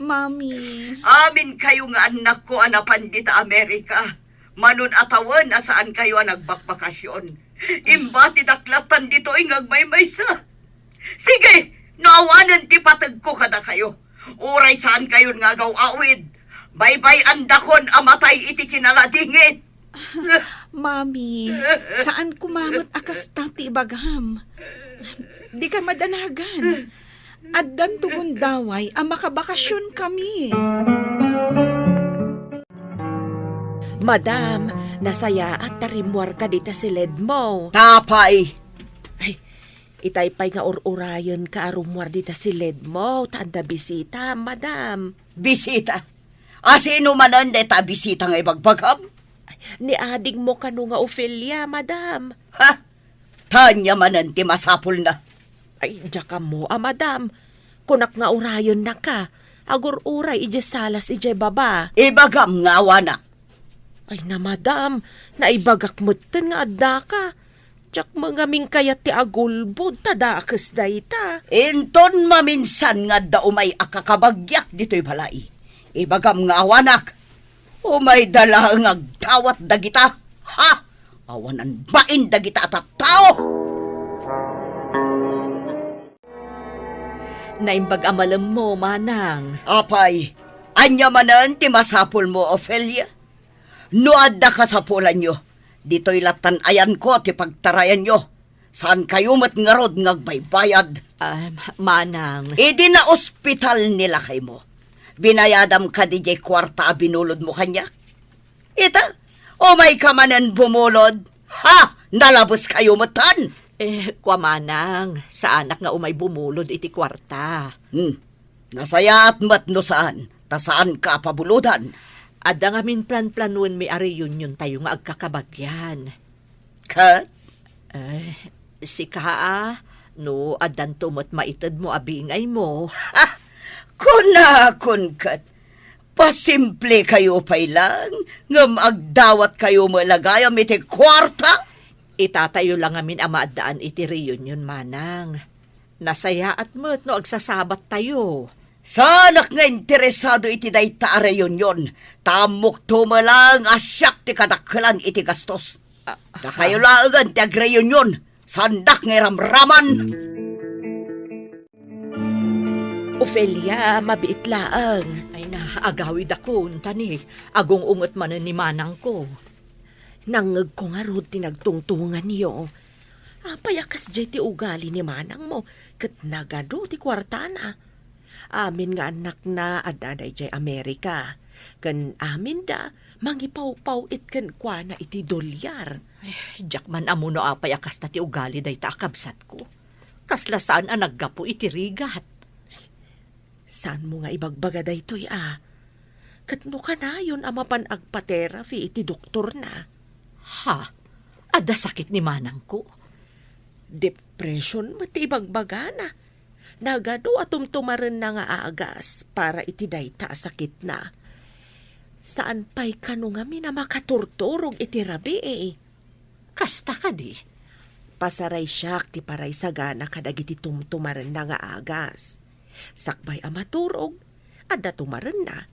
Mami. Aminkayo nga annakko a napan dita Amerika, manon a tawen a saankayo a nagbakbakasyon. Imbatidak lattan ditoy nga agmaymaysa. Sige, no awanen ti pategko kadakayo, uray saankayon nga agaw-awid, baybay-andakon a matay iti kinaladingit. Mami, saan koma met a kasta ti ibagam. Dika madanagan. Addanto gundaway a makabakasyonkami. Madam, nasayaat ta rimmuarka dita siledmo. Apay? Ay, itay pay nga ur-urayenka a rummuar dita siledmo, ta adda bisita, madam. Bisita? A sino manen dayta a bisita nga ibagbagam? Ni adingmo kano nga Ofelia, madam. Ha? Ta ania manen ti masapulna? Ay, diak ammo a, madam. Kunak nga urayennaka. Agur-uray idiay salas idiay baba. Ibagam nga awanak. Ay na, madam, naibagak metten nga addaka. Diak met ngamin kayat ti agulbod ta dakes dayta. Inton maminsan nga adda umay a kakabagyak ditoy balay, ibagam nga awanak. Umayda laeng agdawat dagita. Ha? Awanan bain dagita a tattao. Naimbag a malemmo, manang. Apay, ania manen ti masapulmo, Ofelia? No adda kasapulanyo, ditoy lattan ayanko ti pagtarayanyo. Saankayo met ngarud nga agbaybayad. Ah, manang. Idi naospital ni lakaymo, binayadam kadi diay kuarta a binulodmo kaniak? Ita, umayka manen bumulod. Ha? Nalabeskayo metten? Eh, kua, manang, saanak nga umay bumulod iti kuarta. Hmm. Nasayaat met no saan, ta saanka a pabulodan. Adda ngamin planplanoenmi a reuniontayo nga agkakabagyan. Ket? Eh, sika a, no addanto met maitedmo a bingaymo. Ha! Kunakon ket, pasimplekayo pay lang, ngem agdawatkayo met la gayam iti kuarta? Itatayo la ngamin a maaddaan iti reunion, manang. Nasayaat met no agsasabattayo. Saanak nga interesado iti dayta a reunion, ta ammokto met laeng a siak ti kadakkelan iti gastos. Ah, dakayo ah. Laengen ti agreunion, saandak nga iramraman. Ofelia, mabiit laeng. Ay na, agawidakon, ta ni, agung-unget manen ni manangko. Nangngegko ngarud ti nagtungtunganyo. Apay a kasdiay ti ugali ni manangmo ket nagadu ti kuartana? Amin nga annakna adda daydiay Amerika, ken aminda mangipawpaw-it kenkuana iti dolyar. Eh, diak man ammo no apay a kasta ti ugali dayta a kabsatko. Kasla saan a naggapu iti rigat. Saanmo nga ibagbaga daytoy a? Ket no kanayon a mapan agpa-therapy iti doktorna? Ha? Adda sakit ni manangko? Depression met ti ibagbagana. Nagadu a tumtumarenna nga agas para iti dayta a sakitna. Saan pay kano ngamin a makaturturog iti rabii? Kasta kadi? Pasaraysiak ti paraysagana kadagiti tumtumarenna nga agas. Sakbay a maturog, adda tumarenna.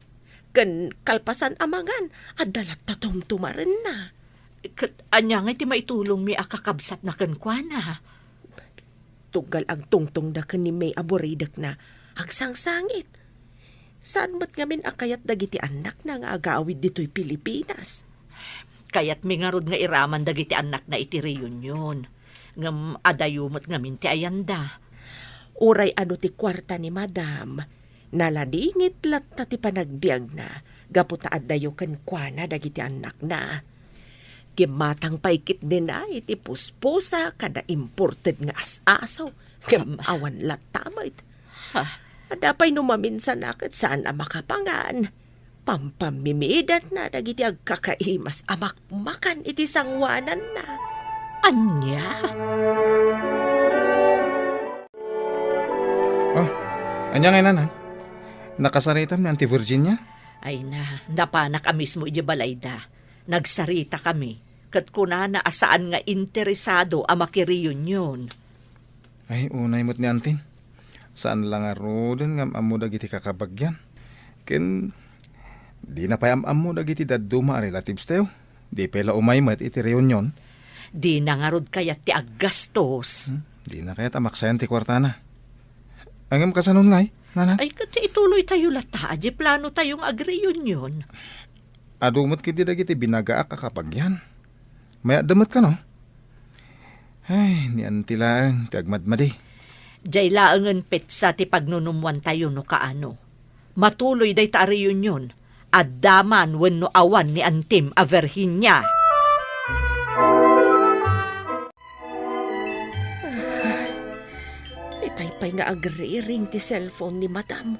Ken kalpasan a mangan, adda latta tumtumarenna. Ket ania ngay ti maitulongmi a kakabsatna kenkuana? Tunggal agtungtongda ken ni May a buridekna, agsangsangit. Saan met ngamin a kayat dagiti annakna nga agawid ditoy Pilipinas? Kayatmi ngarud nga iraman dagiti annakna iti reunion. Ngem adayo met ngamin ti ayanda. Uray adu ti kuarta ni Madam, naladingit latta ti panagbiagna gapu ta addayo kenkuana dagiti annakna. Gimmatang pay ketdin iti puspusa kada imported nga as-aso, ngem Am. awan latta met. Ha? Adda pay no maminsan a ket saan a makapangan. Pampammimidanna dagiti agkakaimas a makmakan iti sangoananna. Ania? Oh, ania ngay, Nanang? Nakasaritam ni Auntie Virginia? Ay na, napanak a mismo idiay balayda. Nagsaritakami, ket kunana a saan nga interesado a makireunion. Ay, unay met ni Antin. Saan la ngaruden nga am-ammo dagiti kakabagian. Ken dina pay am-ammo dagiti dadduma a relatives tayo. Di pay la umay met iti reunion. Dina ngarud kayat ti aggastos. Hmm, dina kayat a maksayan ti kuartana. Ngem kasanon ngay, Nanang? Ay, ket ituloy tayo latta, diay plano tayo nga agreunion. Adu met ketdi dagiti binagaak a kabagian. Mayatda met kano? Ay, ni Anti laeng ti agmadmadi. Diay laengen petsa ti pagnunumwan tayo no kaano. Matuloy dayta a reunion, adda man wenno awan ni Antim a Virginia. Itay pay nga agriring ti cellphone ni Madam.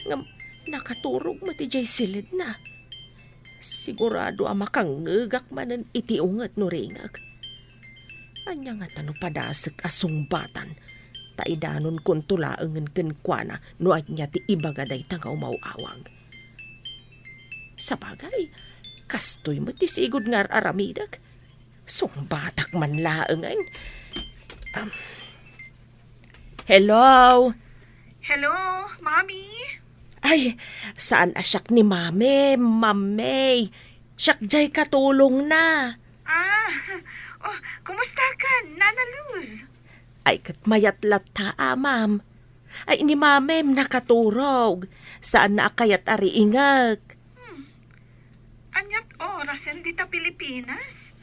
Ngem nakaturog met idiay silidna. Sigurado a makangngegak manen iti unget no ringek. Ania ngata no padasek a sungbatan, ta idanonkonto laengen kenkuana no ania ti ibaga dayta nga umaw-awag. Sabagay, kastoy met ti sigud nga ar-aramidek. Sungbatak man laengen. Um, hello? Hello, Mami? Ay, saan a siak ni Mami, Ma'am May. Siak diay katulongna. Ah, oh, kumusta ka, Nana Luz? Ay, ket mayat latta a, Ma'am. Ay, ni Mami nakaturog. Saanna a kayat a riingek. Hmm. Aniat orasen dita Pilipinas?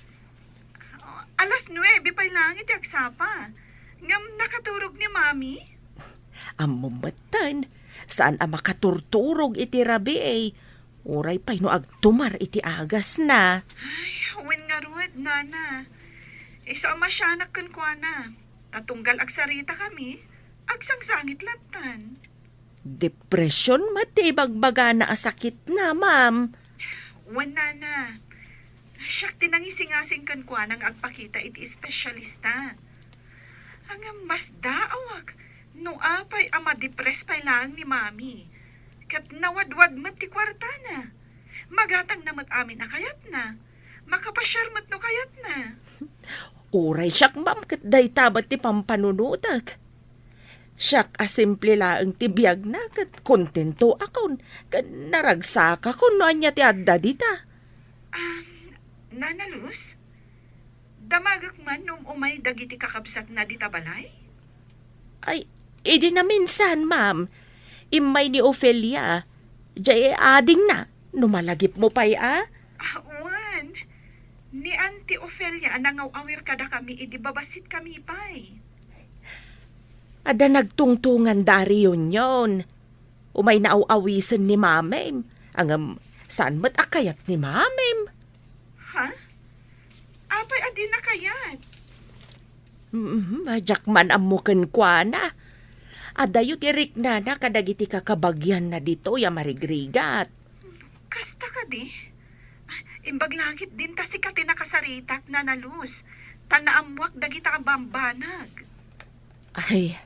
Alas nuebe pay laeng iti agsapa. Ngem nakaturog ni Mami? Ammom metten, saan a makaturturog iti rabii. Uray pay no agtumar iti agasna. Ay, wen ngarud, Nana. Isu a masianak kenkuana. Ta tunggal agsaritakami, agsangsangit lattan. Depression met ti ibagbagana a sakitna, Ma'am. Wen, Nana. Siak ti nangisingasing kenkuana nga agpakita iti espesyalista. Ngem masdaawak no apay a madepress pay laeng ni Mami. Ket nawadwad met ti kuartana. Magatangna met amin a kayatna. Makapasiar met no kayatna. Uray siak, Ma'am, ket dayta met ti pampanunotek. Siak a simple laeng ti biagna ket kontentoakon ken naragsakakon no ania ti adda dita. Ah, Nana Luz, damagek man no um-umay dagiti kakabsatna dita balay? Ay, idi naminsan, Ma'am. Immay ni Ofelia. Diay adingna, no malagipmo pay a. Ah, wen. Ni Auntie Ofelia Ania a nangaw-awir kadakami idi babasitkami pay? Adda nagtungtonganda a reunion. Umay naaw-awisen ni Mamim. Ngem, saan met a kayat ni Mamim? Ha? Apay a dina kayat? Mm, diak man ammo kenkuana. Adayo ti riknana kadagiti kakabagianna ditoy a marigrigat. Kasta kadi? Imbag langit din ta sika ti nakasaritak, Nana Luz, ta naammoak dagita a bambanag. Ay,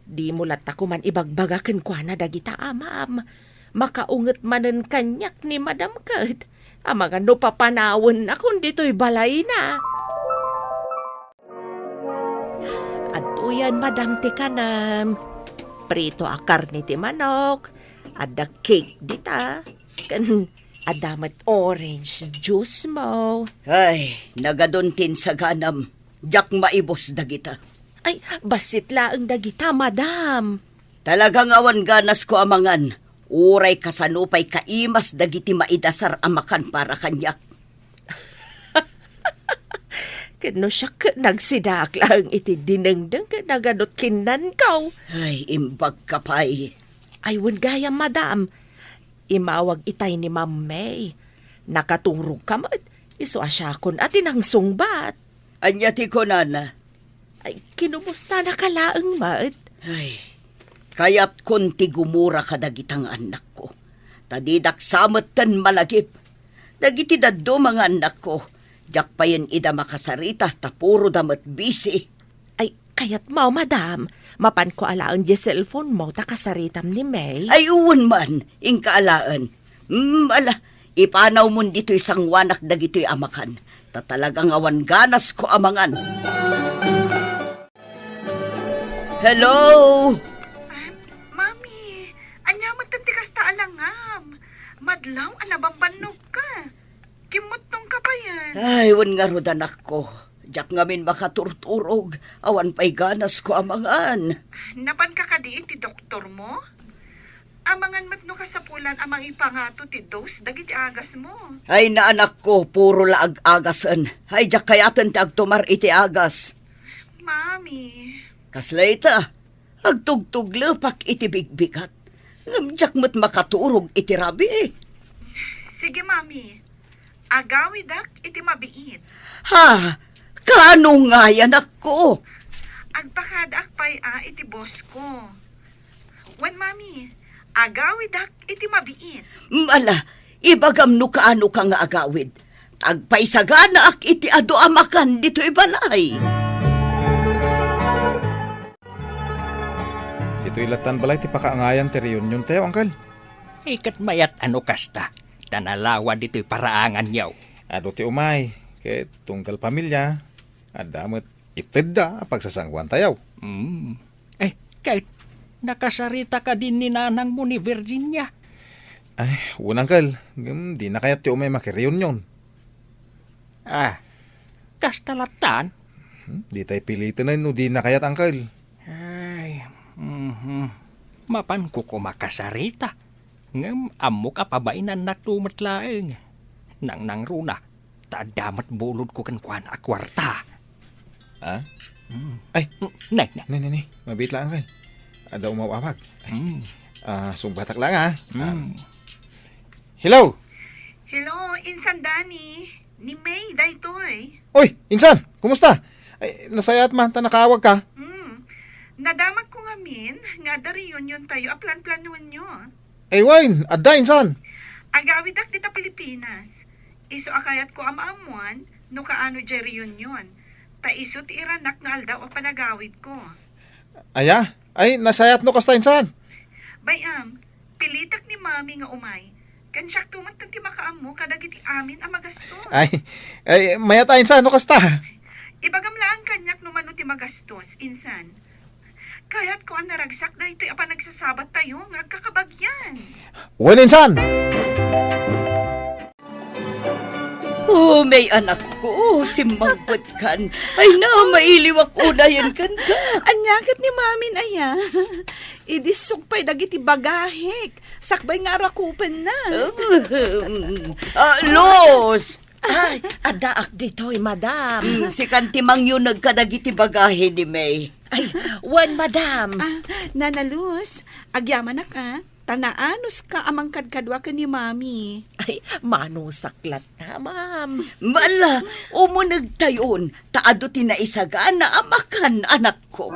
dimo latta koman ibagbaga kenkuana dagita, Amam. Makaunget manen kaniak ni Madam ket, amangan no papanawennakon ditoy balayna. Adtoyen, Madam, ti kanem. Prito a karne ti manok, adda cake dita, ken adda met orange juice mo. Ay, nagadun ti insaganam. Diak maibus dagita. Ay, bassit laeng dagita, Madam. Talaga nga awan ganasko a mangan. Uray kasano pay kaimas dagiti maidasar a makan para kaniak. Ket no siak, nagsidaak laeng iti dinengdeng ket nagadut kinnanko. Ay, imbagka pay. Ay, wen gayam, Madam. Imawag itay ni Ma'am May. Nakaturogka met, isu a siakon a ti nangsungbat. Ania ti kunana? Ay, kinumustanaka laeng met? Ay, kayatkon ti gumura kadagita nga annakko. Ta didak sa metten malagip. Dagiti dadduma nga annakko, diak payen ida makasarita ta puro da met busy. Ay, kayatmo, Madam, mapanko alaen diay cellphone mo ta kasaritam ni May? Ay, wen man, inka alaen. Mm, ala, ipanawmon ditoy sanguanak dagitoy a makan. Ta talaga nga awan ganasko a mangan. Hello? Ah, Mami, ania met ti kasta a langam? Madlaw a nabambannogka. Kimmuttongka payen. Ay, wen ngarud, anakko. Diak ngamin makaturturog. Awan pay ganasko a mangan. Napanka kadi iti doktormo? Amangan met no kasapulan a mangipangato ti dose dagiti agasmo. Ay, anakko, puro la ag-agasen. Ay, diak kayaten ti agtumar iti agas. Mami. Kasla ita, agtugtuglepak iti bigbigat. Ngem diak met makaturog iti rabii. Sige, Mami. Agawidak iti mabiit. Ha? Kaano ngay, anakko? Agpakadaak pay a iti boss ko. Wen, Mami, agawidak iti mabiit. Mm, ala, ibagam no kaano ka nga agawid. Agpaisaganaak iti adu a makan ditoy balay. Ditoy lattan balay ti pakaangayan ti reunion tayo, Uncle. Ay, ket mayat a no kasta, ta nalawa ditoy paraanganyo. Adu ti umay, ket tunggal pamilia, adda met itedda a pagsasanguan tayo. Mm. Eh, ket, nakasarita kadi ni nanangmo ni Virginia? Ay, wen, Uncle, ngem dina kayat ti umay makireunion. Ah, kasta lattan? Hmm, di tay piliten no dina kayat, Uncle. Ay, mhm. Mapanko koma kasarita. Ngem ammok a pabainannak met laeng. Nangnangruna, ta adda met bulodko kenkuana a kuarta. Ah? Mm. Ay! Mm, nay, nay. Nay, nay, nay. Mabiit lang, Uncle. Adda umaw-awag. Mm. Ah, sungbatak lang, ah. Ah. Mm. Hello! Hello, Insan Danny. Ni May daytoy. Oy, Insan! Kumusta? Ay, nasayaat man ta nakaawag ka. Mm. Nadamagko ngamin nga adda reunion tayo a plan-planonyo. Ay, wen, adda, Insan. Agawidak dita Pilipinas. Isu a kayatko a maammuan no kaano diay reunion. Ta isu ti iranak nga aldaw a panagawidko. Aya? Ay, nasayaat no kasta, Insan. Bay-am, pilitek ni Mami nga umay. Ken siakto met ti makaammo kadagiti amin a magastos. Ay, ay, mayat a, Insan, no kasta. Ibagam laeng kaniak no mano ti magastos, Insan. Kayatko a naragsak daytoy a panagsasabat tayo nga agkakabagian. Wen, Insan! Oh, May, anakko, simmangpetkan. Ay na, mailiwak unayen kenka. Ania ket ni Mamin aya? Idissok pay dagiti bagahek. Sakbay nga arakupenna. Ah, Luz! Ay, addaak ditoy, madam. Mm, sikan ti mangyuneg kadagiti bagahe ni May. Ay, wen, madam. Ah, Nana Luz, agyamanak, ah. Ta naanuska a mangkadkadua ken ni Mami. Ay, manusak latta, ma'am. Ala, umunegtayon, ta adu ti naisagana a makan, anakko.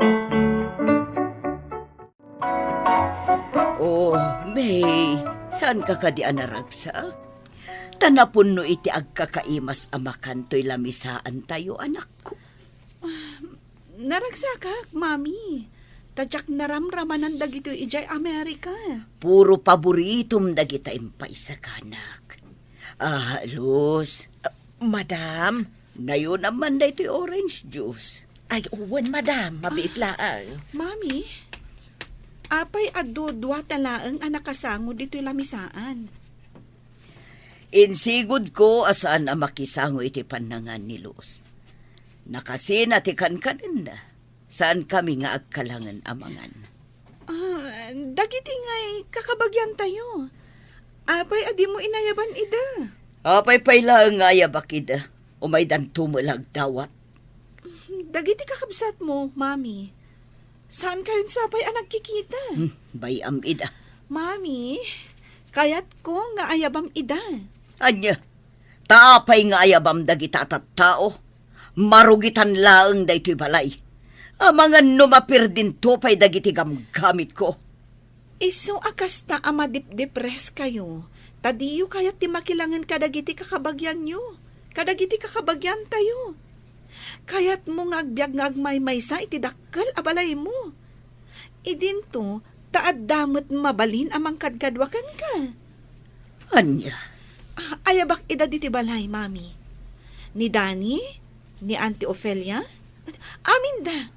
Oh, May, saanka kadi a naragsak? Ta napunno iti agkakaimas a makan toy lamisaantayo, anakko. Naragsakak, Mami. Ta diak naramramanan dagitoy idiay Amerika. Puro paboritom dagita impaisaganak. Ah, Luz. Madam? Nayonam man daytoy orange juice. Ay, wen, madam. Mabiit laeng. Mami, apay a dudua ta laeng a nakasango ditoy lamisaan? Insigudko a saan a makisango iti pannangan ni Luz. Nakasina ti kankanenna. Saankami nga agkalangen a mangan. Ah, dagiti ngay kakabagyantayo. Apay a dimo inayaban ida? Apay pay laeng nga ayabak ida? Umaydanto met la agdawat. Dagiti kakabsatmo, Mami, saankayon sapay a nagkikita? Hmm, bay-am ida. Mami, kayatko nga ayabam ida. Ania? Ta apay nga ayabam dagita a tattao? Marugitan laeng daytoy balay. Amangan no mapirdinto pay dagiti gamgamitko. Isu a kasta a madipdipres kayo, ta diyo kayat ti makilangen kadagiti kakabagyanyo, kadagiti kakabagyantayo. Kayatmo nga agbiag nga agmaymaysa iti dakkel a balaymo. Idinto, ta adda met mabalin a mangkadkadua kenka. Ania? Ah, ayabak ida diti balay, Mami. Ni Dani, ni Auntie Ofelia, aminda.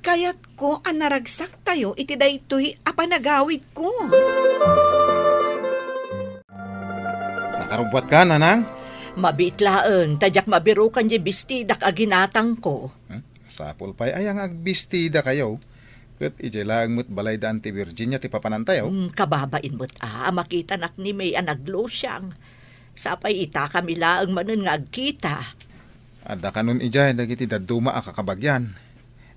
Kayatko a naragsaktayo iti daytoy a panagawidko. Nakarubbuatka, Nanang? Mabiit laeng, ta diak mabirukan diay bestidak a ginatangko. Hmm? Sapul pay aya nga agbestida kayo, ket idiay laeng met balay da Auntie Virginia ti papanantayo. Hmm, kababain met a, a makitanak ni May a naglusiang. Sapay itakami laeng manen nga agkita. Adda kanon idiay dagiti dadduma a kakabagyan.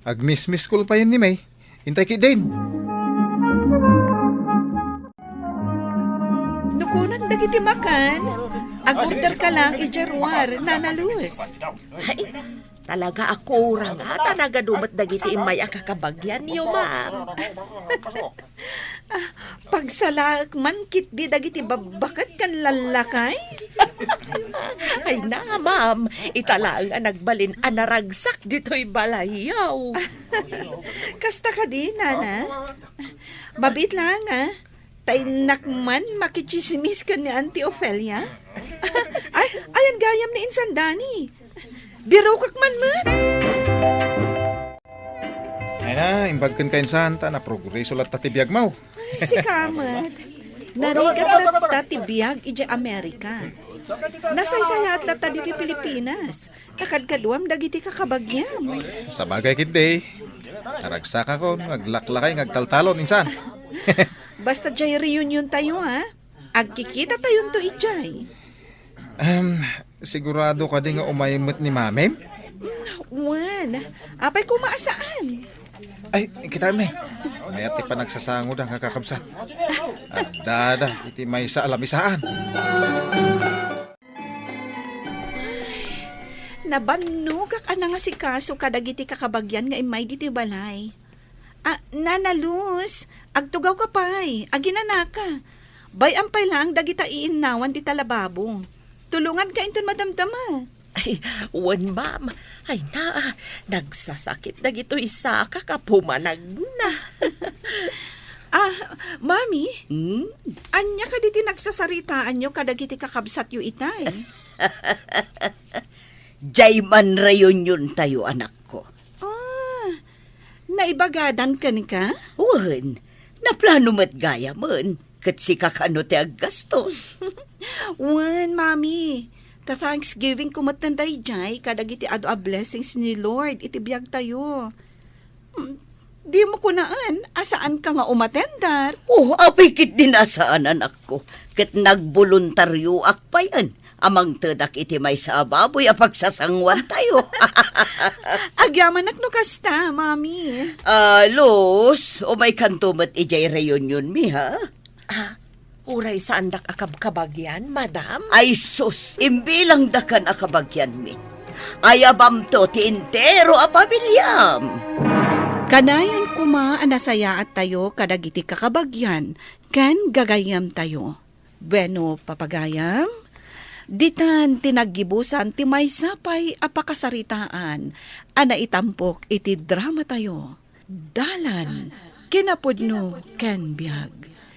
Agmismiskol payen ni May. Intay ketdin. No kunam dagiti makan, ag-order ka lang idiay ruar, Nana Luz. Ay, talaga a kurang, a, ta nagadu met dagiti immay a kakabagyanyo, ma'am. Ah, pagsalaek man ketdi dagiti babbaket ken lallakay. Ay na, ma'am, ita laeng a nagbalin a naragsak ditoy balayyo. Kasta kadi, Nana? Mabiit laeng, a. Ta innak man makitsismis ken ni Auntie Ofelia. Ay, ayan gayam ni insan Dani. Birukak man met. Ay na, imbag kenka insan, ta naprogreso latta ti biagmo. Ay, sika met. Narigat latta ti biag idiay Amerika. Nasaysayaat latta ditoy Pilipinas. Ta kadkaduam dagiti kakabagiam. Sabagay ketdi. Naragsakakon nga aglaklakay nga agtaltalon insan. Basta diay reuniontayo, a. Agkikitatayon to idiay. Em, sigurado kadi nga umay met ni Mamim? Mm, wen. Apay koma a saan? Ay, kitaem ni. Mayat ti panagsasangoda nga kakabsat. Addada iti maysa a lamisaan. Nabannogak a nangasikaso kadagiti kakabagyan nga immay ditoy balay. Ah, Nana Luz, agtugawka pay, aginanaka. Bay-am pay laeng dagita iinnawan dita lababo. Tulonganka inton madamdama. Ay, wen, ma'am. Ay, naa, nagsasakit dagitoy sakak a pumanagna. Ah, Mami, hmm? Ania kadi ti nagsasaritaanyo kadagiti kakabsatyo itay? Diay man reuniontayo, anakko. Ah, naibagadan kenka? Wen, naplano met gayamen, ket sika kano ti aggastos. Wen, Mami, ta Thanksgiving ko met daydiay kadagiti adu a blessings ni Lord iti biagtayo. Hmm, dimo kunaen a saanka nga umatendar? Oh, apay ketdin a saan, anakko, ket nagboluntarioak payen. a mangtedak iti maysa a baboy a pagsasanguantayo. Agyamanak no kasta, Mami. Ah, Luz, umaykanto met idiay reunionmi, ha? Ah, uray saandak a kabkabagyan, Madam? Ay sus, imbilangdakan a kabagianmi. Ayabamto ti entero a pamiliam. Kanayon koma a nasayaattayo kadagiti kakabagian ken gagayyemtayo. Bueno, papagayam, ditan ti naggibusan ti maysa pay a pakasaritaan a naitampok iti dramatayo. Dalan, kinapudno, ken biag.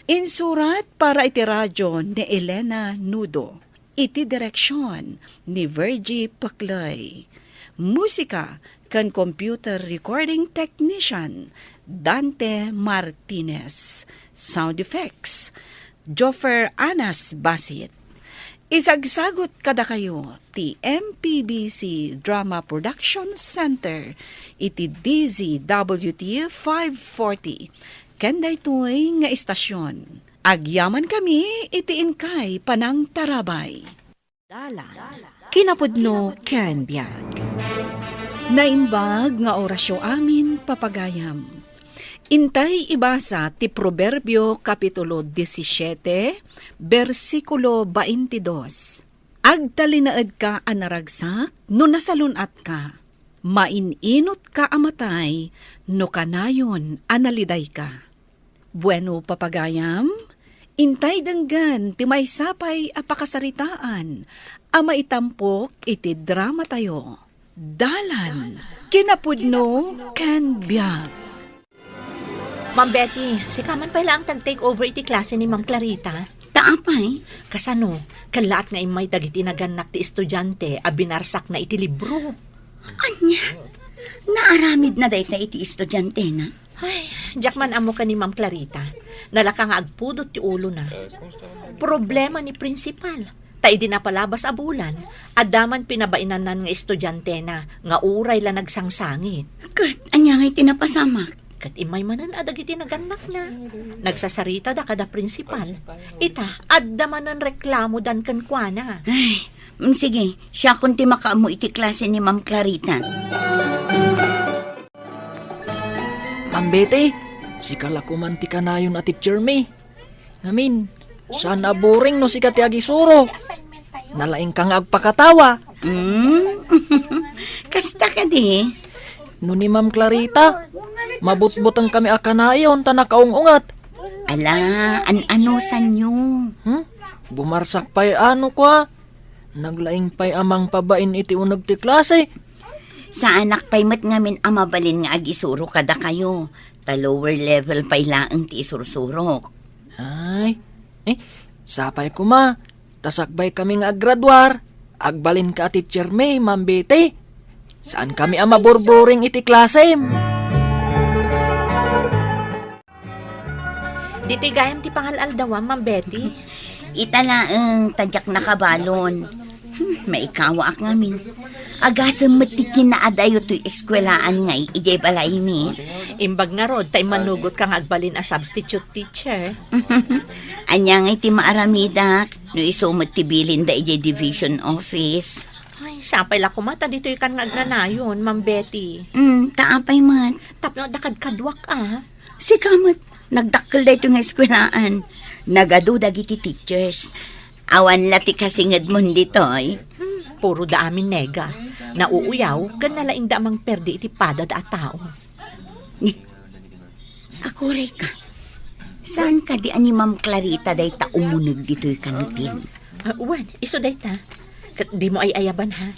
Insurat para iti radio ni Elena Nudo. Iti direksion ni Virgie Paclay. Musika ken computer recording technician, Dante Martinez. Sound effects, Joffer Anas Basit. Isagsagut kadakayo ti M P B C Drama Production Center iti D Z W T five forty. Ken daytoy nga istasyon, agyamankami iti inkay panangtarabay. Dalan, kinapudno ken biag. Naimbag nga orasyo amin, papagayam. Intay ibasa ti Proverbio, Kapitulo disisiete, bersikulo baintidos. Agtalinaedka a naragsak no nasalun-atka. Main-inutka a matay no kanayon a nalidayka. Bueno, papagayam, intay denggen ti maysa pay a pakasaritaan a maitampok iti dramatayo. Dalan, kinapudno, ken biag. Ma'am Betty, sika man pay laeng ti ag-take over iti klase ni Ma'am Clarita. Ta apay? Kasano? Kallaat nga immay dagiti nagannak ti estudiante a binarsakna iti libro. Ania? Naaramidna dayta iti estudiantena? Ay, diak man ammo ken ni Ma'am Clarita. Nalaka nga agpudot ti ulona. Problema ni principal. Ta idi napalabas a bulan, adda man pinabainanna nga estudiantena nga uray la nagsangsangit. Ket ania ngay ti napasamak? Ket immay manen a dagiti nagannakna. Nagsasaritada kada principal. Ita, adda manen reklamodan kenkuana. Ay, mm, sige, siakon ti makaammo iti klase ni Ma'am Clarita. Ma'am Betty, sika la koman ti kanayon a teacher mi. Ngamin, saan a boring no sika ti agisuro. Nalaingka nga agpakatawa. Hmm? Kasta kadi? No ni Ma'am Clarita, mabutbuteng kami a kanayon ta nakaung-unget. Ala, an-anusanyo? Hmm? Bumarsak pay ano kwa? Naglaing pay a mangpabain iti uneg ti klase. Saanak pay met ngamin a mabalin nga agisuro kadakayo, ta lower level pay laeng ti isursurok. Ay, eh, sapay koma, ta sakbay kami nga aggraduar, agbalinka a teacher mi, Ma'am Betty. Saan kami a maburburing iti klasem. Ditoy gayam ti pangal-aldawam, Ma'am Betty. Ita laeng, ta diak nakabalon. Hmm, maikawaak ngamin. Agasem met ti kinaadayo toy eskuelaan ngay idiay balaymi. Imbag ngarud, ta immanugotka nga agbalin a substitute teacher. Ania ngay ti maaramidak? No isu met ti bilinda idiay division office. Ay, sapay la koma ta ditoykan nga agnanayon, Ma'am Betty. Hmm, ta apay met? Tapno adda kadkaduak a. Sika met, nagdakkel daytoy nga eskuelaan. Nagadu dagiti teachers. Awan la ti kasingedmon ditoy. Hmm, puro da amin nega. Nauuyaw, ken nalaingda a mangperdi iti padada a tao. Ni, akurayka. Saan kadi a ni Ma'am Clarita dayta umuneg ditoy kantin? Ah, wen, isu dayta. Ket dimo ay-ayaban, ha?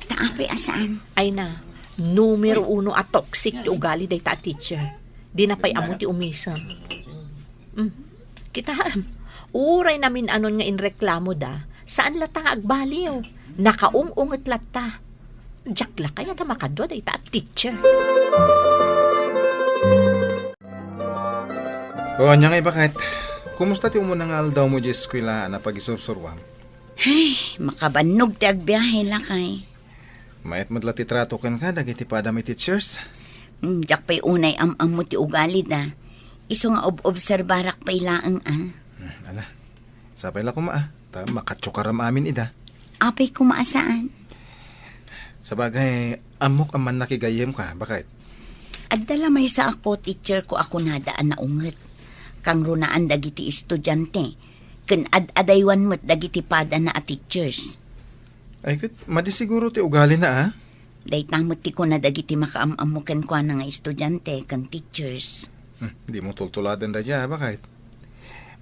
Ta apay a saan? Ay na, numero uno a toxic ti ugali dayta a teacher. Dina pay ammo ti umisem. Mm. Kitaem, uray namin-anon nga inreklamoda, saan latta nga agbaliw. Nakaung-unget latta. Diak la kayat a makadua dayta a teacher. O, ania ngay, baket? Kumusta ti umuna nga aldawmo idiay eskuela a napagisursuruam? Ay, makabannog ti agbiahe, lakay. Mayat met la ti trato kenka dagiti padam a teachers? Hmm, diak pay unay am-ammo ti ugalida. Isu nga ob-obserbarak pay laeng, a. Hmm, ala. Sapay la koma, a. Ta makatsukaram amin ida. Apay koma a saan? Sabagay, ammok a mannakigayyemka, baket. Adda la maysa a co-teacher ko a kunada a naunget. Kangrunaan dagiti estudiante, ken ad-adaywan met dagiti padana a teachers. Ay, ket madi siguro ti ugalina, a? Dayta met ti kuna dagiti makaam-ammo kenkuana nga estudiante ken teachers. Hmm, dimo tultuladen daydiay, a, baket.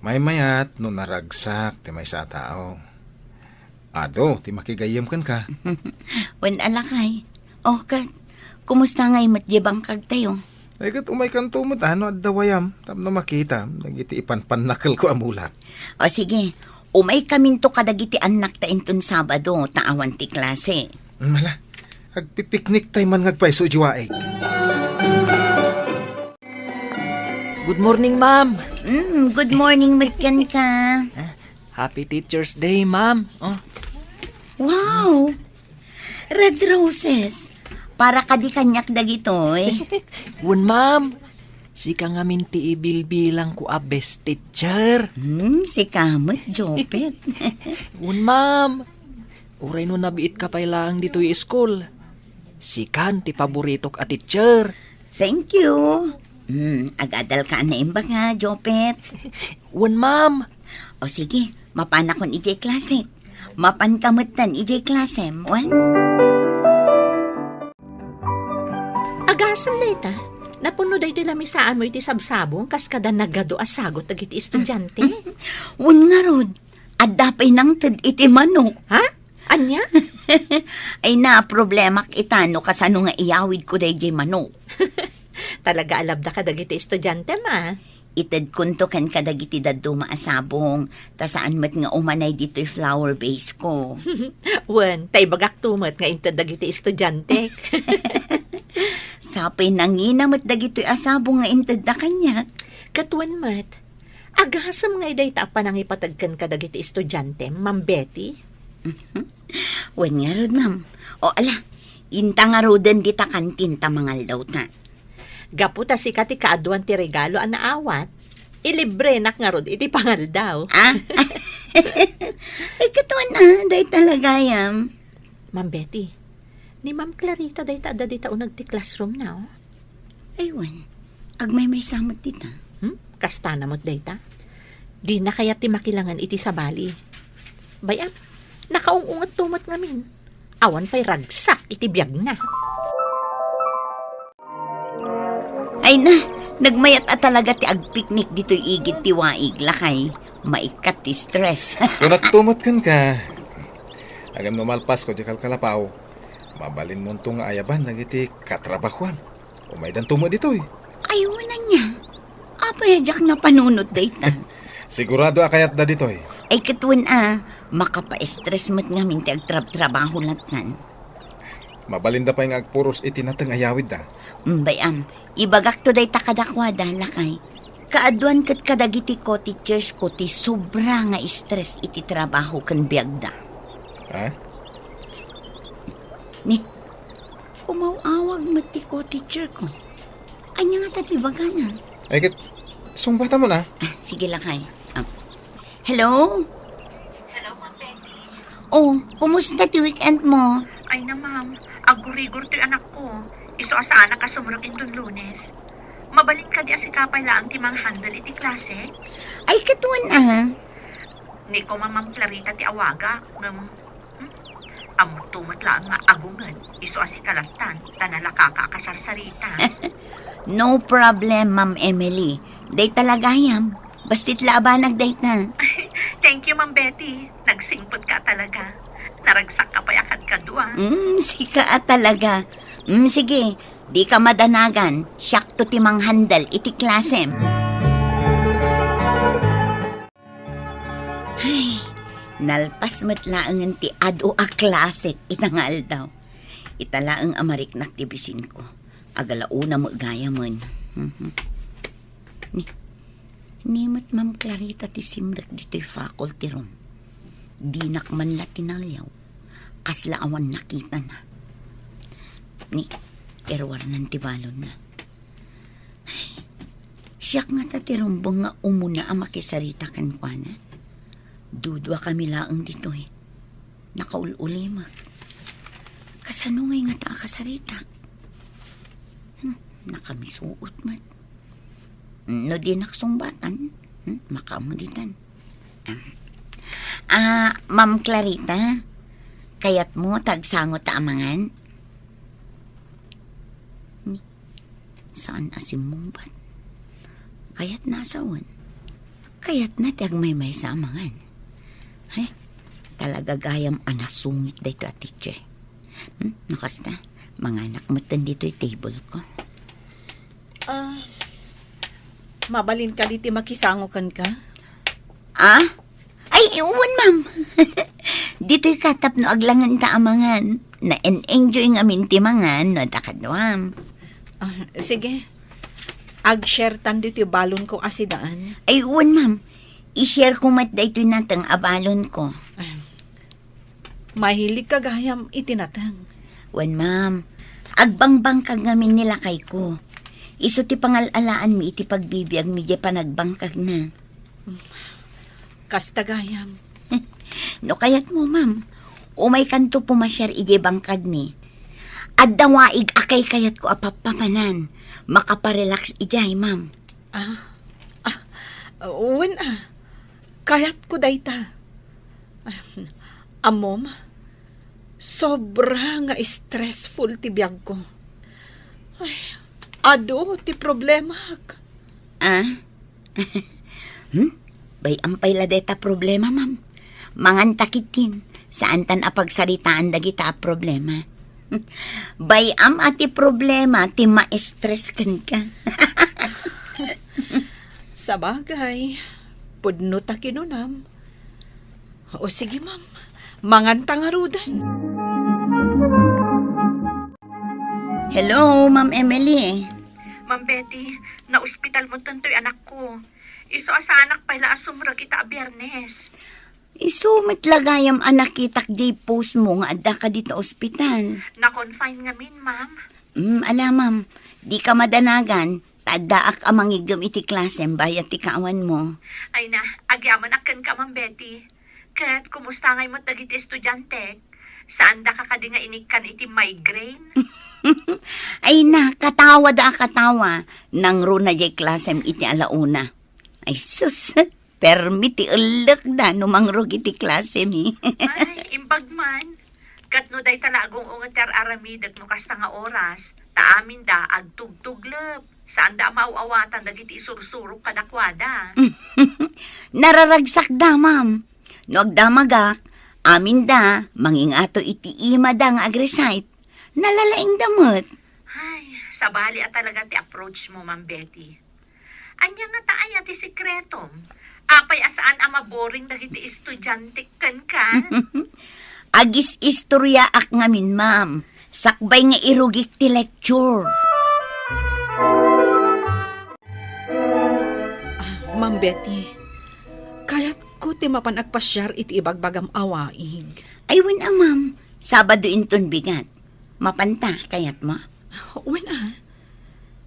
Maymayat no naragsak ti maysa a tao. Adu ti makigayyem kenka. Wen a, lakay. O, ket, kumusta ngay met diay bangkagtayo? Ay, ket umaykanto met, a, no adda wayam, tapno makitam dagiti ipanpannakelko a mulak. O, sige. Umaykaminto kadagiti annakta inton Sabado, ta awan ti klase. Mala, agpipikniktay man nga agpayso idiay waig. Good morning, ma'am. Mm, good morning met kenka. Ah, happy Teacher's Day, ma'am. Oh. Wow! Red roses. Para kadi kaniak dagitoy. Wen, ma'am. Sika ngamin ti ibilbilangko a best teacher. Hmm, sika met, Jopet. Wen, ma'am. Uray no nabiitka pay laeng ditoy school, sikan ti paboritok a teacher. Thank you. Hmm, agadalka a naimbag nga, Jopet. Wen, ma'am. O sige, mapanakon idiay klase. Mapanka metten idiay klasem, wen? Agasem dayta, napno daytoy lamisaanmo iti sabsabong kas kada nagadu a sagut dagiti estudiante? Wen ngarud, adda pay nangted iti manok. Ha? Ania? Ay na, problemak ita no kasano nga iyawidko daydiay manok. Talaga a labda kadagiti estudiantem, a. Itedkonto ken kadagiti dadduma a sabong, ta saan met nga umanay ditoy flower vase ko. Wen, ta ibagakto met nga inted dagiti estudiantek. Sapay nangina met dagitoy a sabong nga intedda kaniak. Ket wen met, agasem ngay dayta a panangipateg ken kadagiti estudiantem, Ma'am Betty? Wen ngarud, ma'am. O, ala, inta ngaruden dita kantin ta mangaldawta. Gapu ta sika ti kaaduan ti regalo a naawat, ilibrenak ngarud iti pangaldaw. Ah? Ay, ket wen a, dayta la gayam. Ma'am Betty, ni Ma'am Clarita dayta adda dita uneg ti classroom na, oh. Ay, wen. Agmaymaysa met dita. Hmm? Kastana met dayta? Dina kayat ti makilangen iti sabali. Bay-am, nakaung-ungetto met ngamin. Awan pay ragsak iti biagna. Ay na, nagmayat a talaga ti agpiknik ditoy igid ti waig, lakay. Maikkat ti stress. Kunakto met kenka. Ngem no malpasko diay kalkalapaw, mabalinmonto nga ayaban dagiti katrabahuam. Umaydanto met ditoy. Ay, wen ania. Apay a diak napanunot dayta? Sigurado a kayatda ditoy. Ay, ket wen a, makapa-stress met ngamin ti agtrabtrabaho lattan. Mabalinda pay nga agpuros iti nateng a yawidda. Mm, bay-am, ibagakto dayta kadakuada, lakay. Kaaduan ket kadagiti co-teachers ko ti sobra nga stress iti trabaho ken biagda. Ha? Ni, umaw-awag met ti co-teacher ko. Ania ngata ti ibagana? Ay, ket, sungbatamon a. Ah, sige, lakay. Ah. Hello? Hello, Ma'am Betty. Oh, kumusta ti weekend mo? Ay na, ma'am. Agurigor toy anakko. Isu a saanak a sumrek inton Lunes. Mabalin kadi a sika pay laeng ti manghandle iti klase? Ay, ket wen a. Ni koma Ma'am Clarita ti awagak, ngem, hmm, ammokto met laeng nga agunged, isu a sika lattan, ta nalakaka a kasarsarita. No problem, Ma'am Emily. Dayta la gayam. Bastit la a banag dayta. Thank you, Ma'am Betty. Nagsingpetka talaga. Naragsak ka pay a kadkadua. Mm, sika a talaga. Mm, sige, dika madanagan. Siakto ti manghandle iti klasem. Ay, nalpas met laengen ti adu a klasek ita nga aldaw. Ita laeng a mariknak ti bisinko. Agalauna met gayamen. Mhm. Ni, ni met Ma'am Clarita ti simrek ditoy faculty room. Dinak man la tinaliaw. Kasla awan nakitana. Ni, iruarnan ti balonna. Siak ngata ti rumbeng nga umuna a makisarita kenkuana. Duduakami laeng ditoy. Nakaul-ulimek. Kasano ngay ngata a kasaritak? Hmm, nakamisuot met. No dinak sungbatan, hmm, makaammo ditan. Ah, Ma'am Clarita, kayatmo ta agsango ta amangan? Ni, saan a simmungbat? Kayatna a sawen. Kayatna ti agmaymaysa amangan. Ay, talaga gayam a nasungit daytoy a teacher. Hmm, no kasta, manganak metten ditoy table ko. Ah, mabalin kadi ti makisango kenka? Ah? Ay, wen, ma'am. Ditoy ka tapno aglangen ta amangan. Na-enjoy ngamin ti mangan no adda kaduam. Ah, sige. Ag-share tan ditoy balon ko a sidaan. Ay, wen, ma'am. I-share ko met daytoy nateng a balon ko. Ah, mahilig ka gayam iti nateng. Wen, ma'am. Agbangbangkag ngamin ni lakay ko. Isu ti pangal-alaanmi iti pagbibiagmi diay panagbangkagna. Kasta gayam. No kayatmo, ma'am, umaykanto pumasiar idiay bangkagmi. Adda waig a kaykayatko a pappapanan. Makaparelax idiay, ma'am. Ah, ah, wen, ah. Kayatko dayta. Ammom, sobra nga stressful ti biagko. Ay, adu ti problemak. Ah? Hmm? Bay-am pay la dayta problema, ma'am. Manganta ketdin, saantan a pagsaritaan dagita a problema. Bay-am a ti problema ti ma-stress kenka. Sabagay, pudno ta kinunam. O sige, ma'am. Manganta ngaruden. Hello, Ma'am Emily. Ma'am Betty, naospital metten toy anakko. Isu a saanak pay la a sumrek ita a Biyernes. Isu met la gayam a nakitak diay post mo nga addaka dita ospital. Na-confine ngamin, ma'am. Mm, ala, ma'am. Dika madanagan, ta addaak a mangiggem iti klasem bayat ti kaawan mo. Ay na, agyamanak kenka, Ma'am Betty. Ket kumusta ngay met dagiti estudiantek? Saandaka kadi nga inikkan iti migraine? Ay na, katawada a katawa. Nangruna diay klasem iti ala una. Ay sus, permi ti ellekda no mangrog iti klasemi. Ay, imbag man. Ket no dayta la agung-unget ti ar-aramidek no kasta nga oras, ta aminda agtugtuglep. Saanda a maaw-awatan dagiti isursurok kadakuada. Nararagsakda, ma'am. No agdamagak, aminda mangingato iti imada nga ag-recite. Nalalaingda met. Ay, sabali a talaga ti approach mo, Ma'am Betty. Ania ngata aya ti sekretom? Apay a saan a maboring dagiti estudiantek kenka? Agis-istoryaak ngamin, ma'am. Sakbay nga irugik ti lecture. Ah, Ma'am Betty, kayatko ti mapan agpasiar iti ibagbagam a waig. Ay, wen a, ma'am. Sabado inton bigat. Mapanta, kayatmo? Wen a.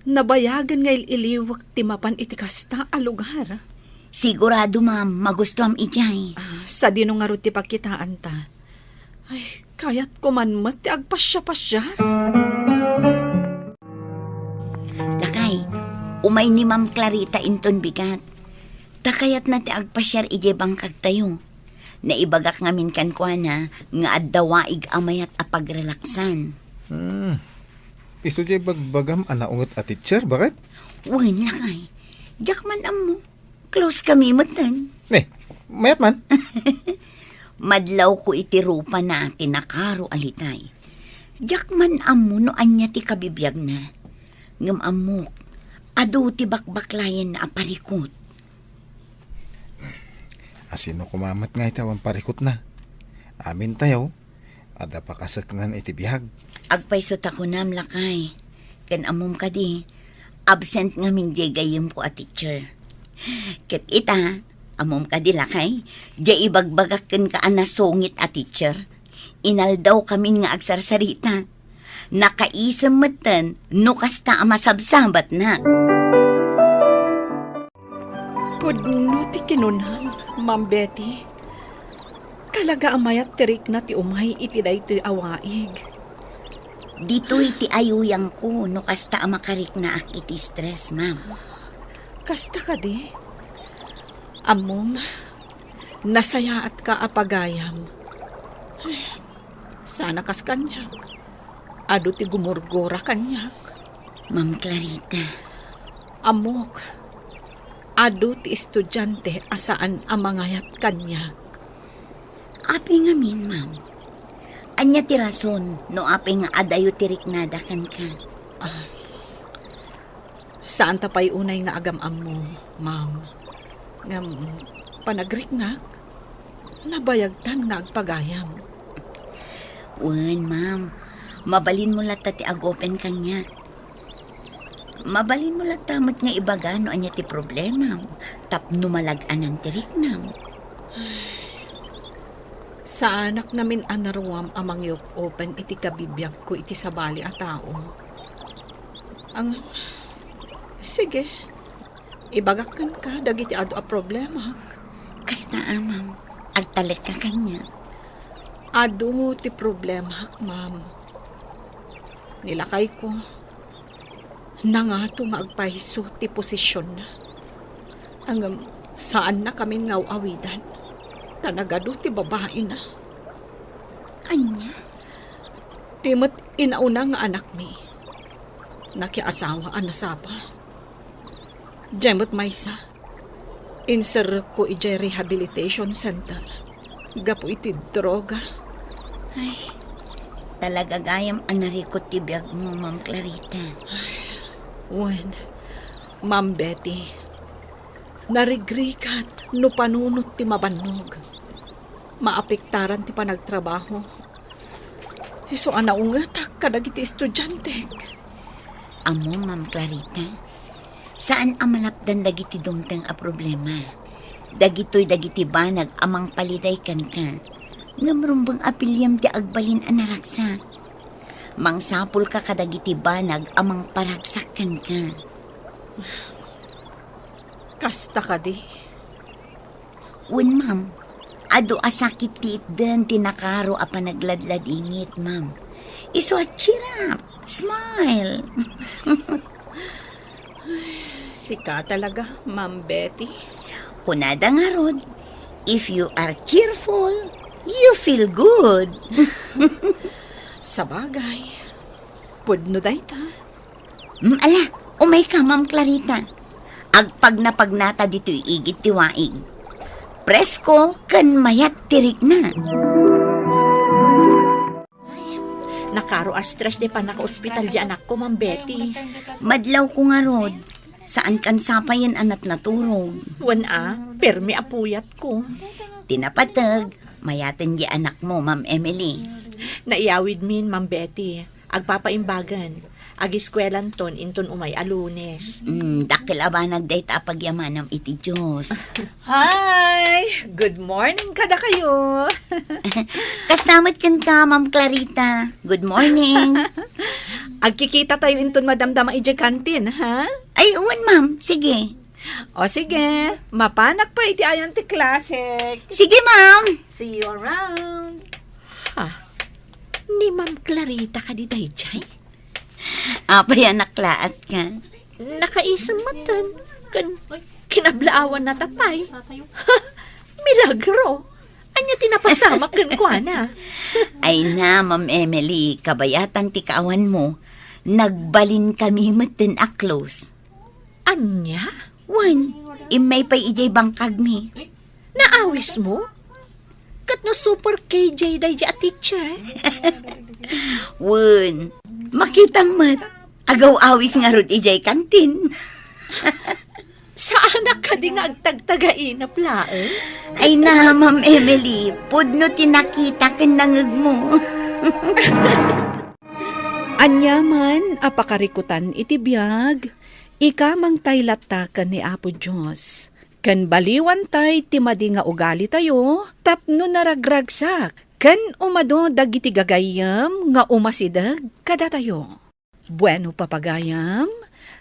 Nabayagen nga il-iliwek ti mapan iti kasta a lugar. Sigurado, ma'am, magustuam idiay. Ah, sadino ngarud ti pagkitaanta? Ay, kayatko man met ti agpasiapasiar. Lakay, umay ni Ma'am Clarita inton bigat. Ta kayatna ti agpasiar idiay bangkagtayo. Naibagak ngamin kenkuana nga adda waig a mayat a pagrelaksan. Hmm. Isu diay bagbagam a naunget a teacher, baket? Wen, lakay. Diak man ammo. Close kami metten. Ne, mayat man. Madlawko iti rupana ti nakaro a litay. Diak man ammo no ania ti kabibiagna. Ngem ammok, adu ti bakbaklayenna a parikut. Asino koma met ngay ti awan parikutna? Amintayo, adda pakaseknan iti biag. Agpayso ta kunam, lakay. Ken ammom kadi, absent ngamin diay gayyemko a teacher. Ket ita, ammom kadi, lakay, diay ibagbagak kenka a nasungit a teacher. Inaldawkamin nga agsarsarita. Nakaisem metten no kasta a masabsabatnak. Pudno ti kinunam, Ma'am Betty. Talaga a mayat ti rikna ti umay iti daytoy a waig. Ditoy ti ayuyangko no kasta a makariknaak iti stress, ma'am. Kasta kadi? Ammom, nasayaatka a pagayam. Ay, sana kas kaniak. Adu ti gumurgura kaniak. Ma'am Clarita. Ammok, adu ti estudiante a saan a mangayat kaniak. Apay ngamin, ma'am? Ania ti rason no apay nga adayo ti riknada kenka? Ah, saanta pay unay nga agam-ammo, ma'am. Ngem, panagriknak, nabayagtan nga agpagayam. Wen, ma'am. Mabalinmo latta ti ag-open kaniak. Mabalinmo latta met nga ibaga no ania ti problemam tapno malag-anan ti riknam. Saanak ngamin a naruam a mangiop-open iti kabibiagko iti sabali a tao. Ang, sige, ibagak kenka dagiti adu a problemak. Kasta a, ma'am. Agtalekka kaniak. Adu ti problemak, ma'am. Ni lakayko, nangato nga agpayso ti posisionna. Ngem saannakamin nga aw-awidan, ta nagadu ti babaina. Ania? Ti met inauna nga anakmi, nakiasawa a nasapa. Diay met maysa, inserrekko idiay rehabilitation center gapu iti droga. Ay, talaga gayam a narikot ti biagmo, Ma'am Clarita. Wen, Ma'am Betty, narigrigat no panunot ti mabannog. Maapektaran ti panagtrabaho. Isu a naungetak kadagiti estudiantek. Ammom, Ma'am Clarita, saan a malapdan dagiti dumteng a problema. Dagitoy dagiti banag a mangpaliday kenka. Ngem rumbeng a piliem ti agbalin a naragsak. Mangsapulka kadagiti banag a mangparagsak kenka. Kasta kadi? Wen, ma'am. Adu a sakit ti itden ti nakaro a panagladladingit, ma'am. Isu a cheer up, smile. Sika talaga, Ma'am Betty. Kunada ngarud, "If you are cheerful, you feel good." Sabagay, pudno dayta. Mm, ala, umayka, Ma'am Clarita. Agpagnapagnata ditoy igid ti waig. Presko ken mayat ti rikna. Nakaro a stress ti pannakaospital ti anakko, Ma'am Betty. Madlawko ngarud, saankan sapayen a natnaturog. Wen a, permi a puyatko. Ti napateg, mayaten ti anakmo, Ma'am Emily. Naiyawidmin, Ma'am Betty. Agpapaimbagan. Agiskuelanton inton umay a Lunes. Mm, dakkel a banag dayta a pagyamanam iti Dios. Hi! Good morning kadakayo! Kasta met kenka, Ma'am Clarita. Good morning. Agkikita tayo inton madamdama idiay kantin, ha? Ay, wen, ma'am. Sige. O sige, mapanak pa iti ayan ti klasek. Sige, ma'am. See you around. Ha? Ni Ma'am Clarita kadi daydiay? Apay a naklaatka? Nakaisem metten ken kinablaawanna ta pay. Milagro! Ania ti napasamak kenkuana? Ay na, Ma'am Emily, kabayatan ti kaawanmo, nagbalinkami metten a close. Ania? Wen, immay pay idiay bangkagmi. Naawismo? Ket no super K J daydiay a teacher? Wen, makitam met. Agaw-awis ngarud idiay kantin. Saanak kadi nga agtagtagainep laeng? Ay na, Ma'am Emily, pudno ti nakita ken nangegmo. Ania man a pakarikutan iti biag, ikamangtay latta ken ni Apo Dios. Ken baliwantay ti madi nga ugalitayo tapno naragragsak ken umadu dagiti gagayyem nga umasideg kadatayo. Bueno, papagayam,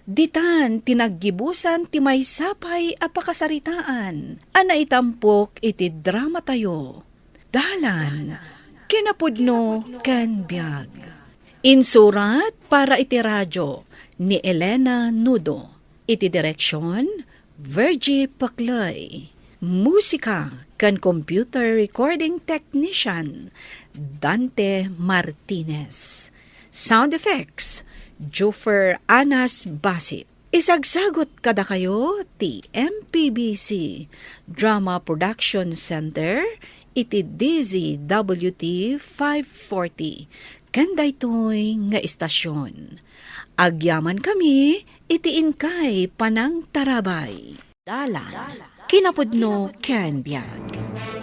ditan ti naggibusan ti maysa pay a pakasaritaan a naitampok iti dramatayo. Dalan, kinapudno ken biag. Insurat para iti radyo ni Elena Nudo. Iti direksyon, Virgie Paclay. Musika ken computer recording technician, Dante Martinez. Sound effects, Juffer Anas Basit. Isagsagut kadakayo ti M P B C Drama Production Center iti D Z W T five forty, ken daytoy nga istasyon. Agyaman kami iti inkay panangtarabay. Dalan, kinapudno ken biag.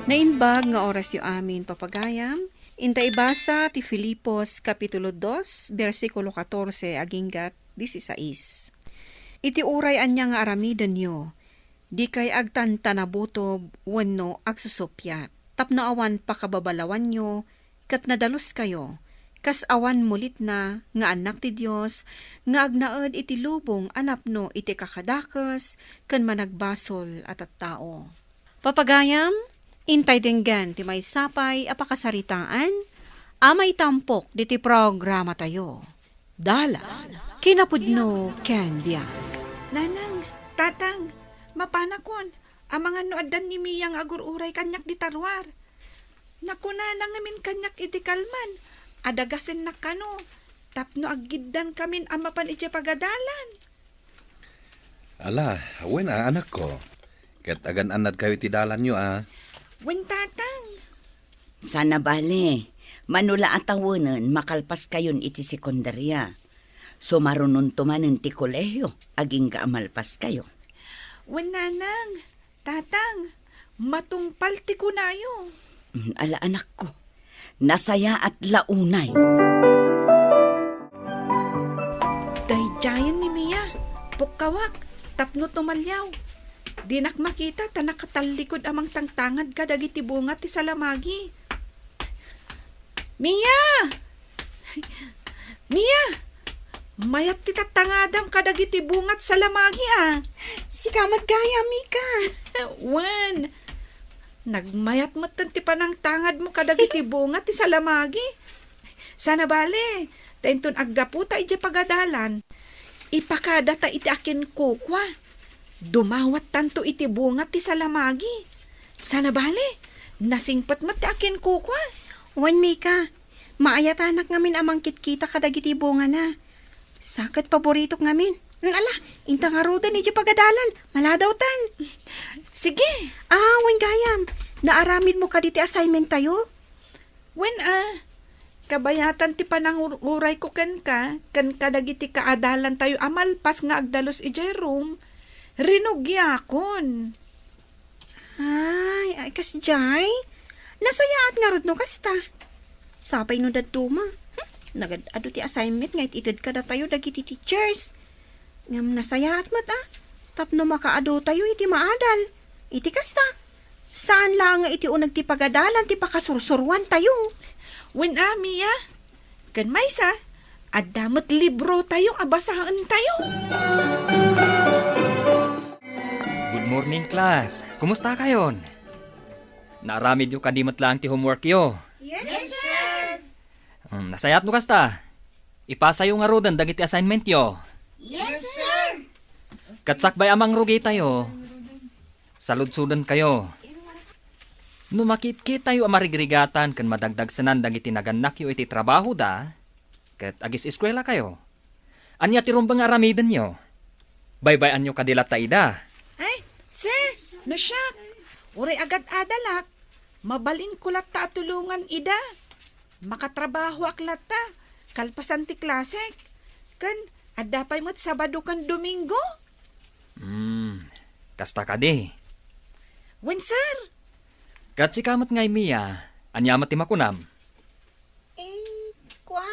Naimbag nga orasyo amin, papagayam. Inta ibasa ti Filipos, Kapitulo dos, bersikulo katorse aginggat disisais. Iti uray ania nga aramidenyo, dikay agtantanabutob wenno agsusuppiat, tapno awan pakababalawanyo ket nadaluskayo, kas awan mulitna nga annak ti Dios nga agnaed iti lubong a napno iti kakadakes ken managbasol a tattao. Papagayam, intay denggen ti maysa pay a pakasaritaan a maitampok ditoy programatayo. Dalan, kinapudno ken biag. Nanang, Tatang, mapanakon, amangan no addan ni Mia nga agur-uray kaniak dita ruar. Nakunana ngamin kaniak iti kalman, adagasennak kano, tapno aggiddankamin a mapan idiay pagadalan. Ala, wen a, anakko. Ket agan-annadkayo iti dalanyo a. Wen, Tatang. Sana bale, mano la a tawenen makalpaskayon iti sekundaria. Sumarunonto manen ti kolehio, agingga a malpaskayo. Wen, Nanang, Tatang, matungpal ti kunayo. Mm, ala, anakko, nasayaat la unay. Daydiayen ni Mia, pukkawak, tapno tumaliaw. Dinak makita ta nakatallikod a mangtangtangad kadagiti bunga ti salamagi. Mia! Mia! Mayat ti tattangadam kadagiti bunga ti salamagi a. Sika met gayam, Mika. Wen, nagmayat metten ti panangtangadmo kadagiti bunga ti salamagi. Sana bale, ta inton aggaputa idiay pagadalan, ipakadata iti akinkukua. Dumawattanto iti bunga ti salamagi. Sana bale, nasingpet met ti akinkukua. Wen, Mika, maayatanak ngamin a mangkitkita kadagiti bungana. Sa ket paboritok ngamin. Mm, ala, inta ngaruden idiay pagadalan, maladawtan. Sige. Ah, wen gayam, naaramidmo kadi ti assignment tayo? Wen a, kabayatan ti panangur-urayko kenka, ken kadagiti kaadalantayo a malpas nga agdalus idiay room, rinugiakon. Ay, ay, kasdiay? Nasayaat ngarud no kasta. Sapay no dadduma. Hmm, nagad-adu ti assignment nga it-ited kadatayo dagiti teachers. Ngem nasayaat met a, tapno makaadu tayo iti maadal. Iti kasta, saan la nga iti uneg ti pagadalan ti pakasursuruan tayo. Wen a, Mia, ken maysa, adda met libro tayo a basaen tayo. Good morning, class. Kumusta kayon? Naaramidyo kadi met laeng ti homeworkyo? Yes, sir. Hmm, nasayaat no kasta. Ipasayo ngaruden dagiti assignmentyo. Yes, sir. Ket sakbay a mangrugitayo, saludsodenkayo. No makitkitayo a marigrigatan ken madagdagsenan dagiti nagannakyo iti trabahoda, ket agis-eskuelakayo, ania ti rumbeng nga aramidenyo? Baybay-anyo kadi latta ida? Ay, sir, no siak, uray agad-adalak, mabalinko latta a tulongan ida. Makatrabahoak latta kalpasan ti klasek. Ken adda pay met Sabado ken Domingo. Hmm, kasta kadi. Wen, sir. Ket sika met ngay, Mia, ania met ti makunam? Eh, kua.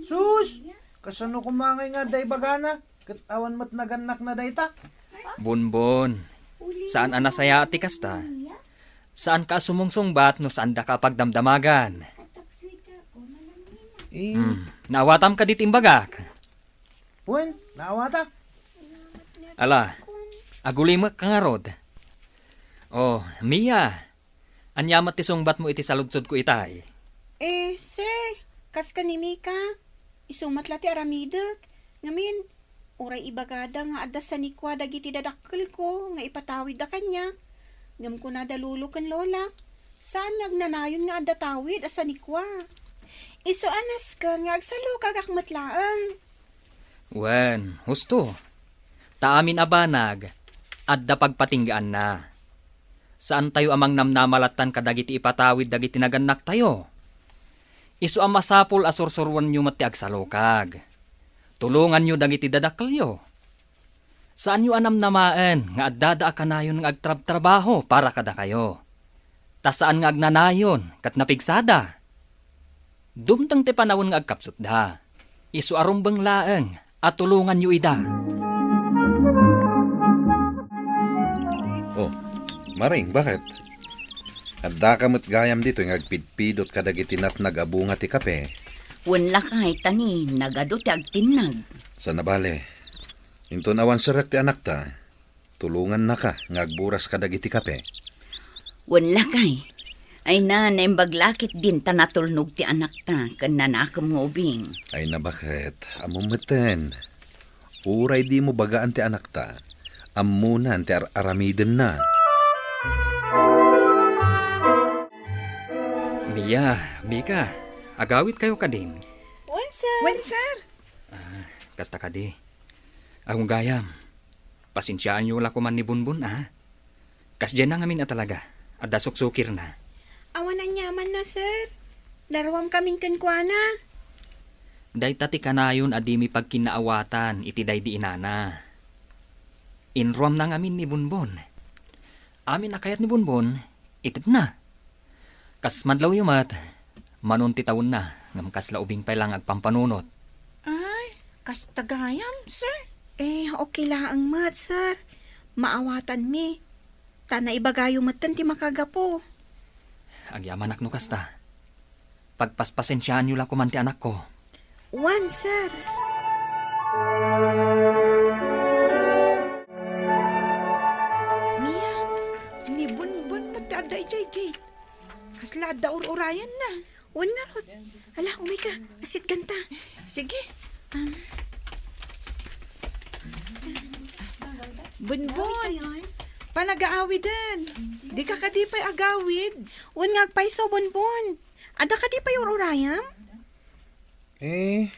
Sus! Kasano koma ngay nga adda ibagana? Ket awan met nagannakna dayta? Bonbon, saan a nasayaat ti kasta. Saanka a sumungsungbat no saandaka a pagdamdamagan. Eh. Hmm, naawatam kadi ti imbagak? Wen, naawatak. Ala, agulimekka ngarud. Oh, Mia, Ania met ti sungbatmo iti saludsodko itay? Eh, sir, kas ken ni Mika, isu met la ti aramidek. Ngamin, uray ibagada nga adda sanikua dagiti dadakkelko nga ipatawidda kaniak. Ngem kunada lolo ken lola, saan nga agnanayon nga adda tawid a sanikua. Isu a nasken nga agsalukagak met laeng. Wen, husto. Ta amin a banag, adda pagpatinggaanna. Saantayo a mangnamnama lattan kadagiti ipatawid dagiti nagannaktayo. Isu a masapul a sursuroenyo met ti agsalukag. Tulonganyo dagiti dadakkelyo. Saanyo a namnamaen nga addada a kanayon nga agtrabtrabaho para kadakayo. Ta saan nga agnanayon ket napigsada. Dumteng ti panawen nga agkapsutda. Isu a rumbeng laeng a tulonganyo ida. Oh, Maring, bakit? Addaka met gayam ditoy nga agpidpidot kadagiti natnag a bunga ti kape. Wen lakay, ta ni nagadu ti agtinnag. Saan a bale. Inton awan serrek ti anakta, tulongannaka nga agburas kadagiti kape. Wen lakay. Ay na, naimbag la ketdin ta natulnog ti anakta ken nanakem nga ubing. Ay na, baket, ammom metten. Uray dimo bagaan ti anakta, ammonan ti ar-aramidenna. Mia, Mika, agawidkayo kadin? Wen, sir. Wen, sir. Ah, kasta kadi. Awan gayam. Pasensiaanyo la koman ni Bunbun, a? Kasdiay na ngamin a talaga. Adda suksukirna. Awan aniamanna, sir. Naruamkamin kenkuana. Dayta ti kanayon a dimi pagkinnaawatan iti daydi inana. Inruamna ngamin ni Bunbun. Amin a kayat ni Bunbun, itedna. Kas madlawyo met, manon ti tawenna, ngem kasla ubing pay la nga agpampanunot. Ay, kasta gayam, sir. Eh, okay laeng met, sir. Maawatanmi. Ta naibagayo metten ti makagapu. Agyamanak no kasta. Pagpaspasensiaanyo la koman ti anakko. Wen, sir. Mia, ni Bunbun met ti adda idiay gate. Kasla adda ur-urayenna. Wen ngarud. Ala, umayka. Asitganta. Sige. Um. Bunbun, panagaawiden. Dika kadi pay agawid? Wen nga agpayso, Bunbun. Adda kadi pay ur-urayam? Eh,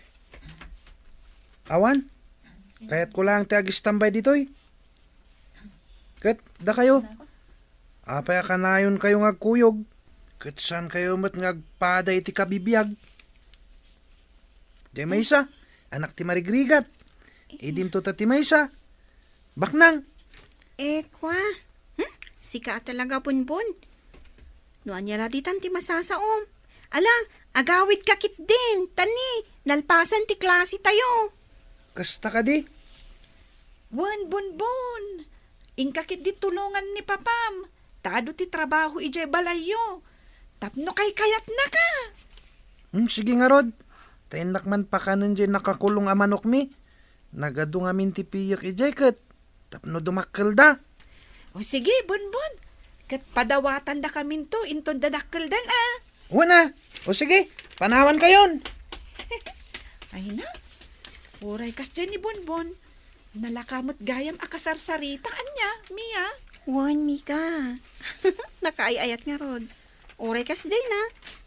awan. Kayatko laeng ti agistambay ditoy. Ket dakayo, apay a kanayonkayo nga agkuyog? Ket saankayo met nga agpada iti kabibiag? Diay maysa, anak ti marigrigat. Idinto ta ti maysa, baknang. Eh, kua? Hmm? Sika a talaga, Bunbun. No ania la ditan ti masasaom? Ala, agawidka ketdin, ta ni, nalpasen ti klasetayo. Kasta kadi? Wen, Bunbun. Inka ketdi tulongan ni papam. Ta adu ti trabaho idiay balayyo. Tapno kaykayatnaka. Hmm, sige ngarud. Ta innak man pakanen diay nakakulong a manokmi. Nagadu ngamin ti piyek idiay ket tapno dumakkelda. O sige, Bunbun. Ket padawatandakaminto inton dadakkeldan, a. Wen a. O sige, panawankayon. Ay na. Uray kasdiay ni Bunbun. Nalaka met gayam a kasarsarita, ania, Mia? Wen, Mika. Nakaay-ayat ngarud. Uray kasdiay na,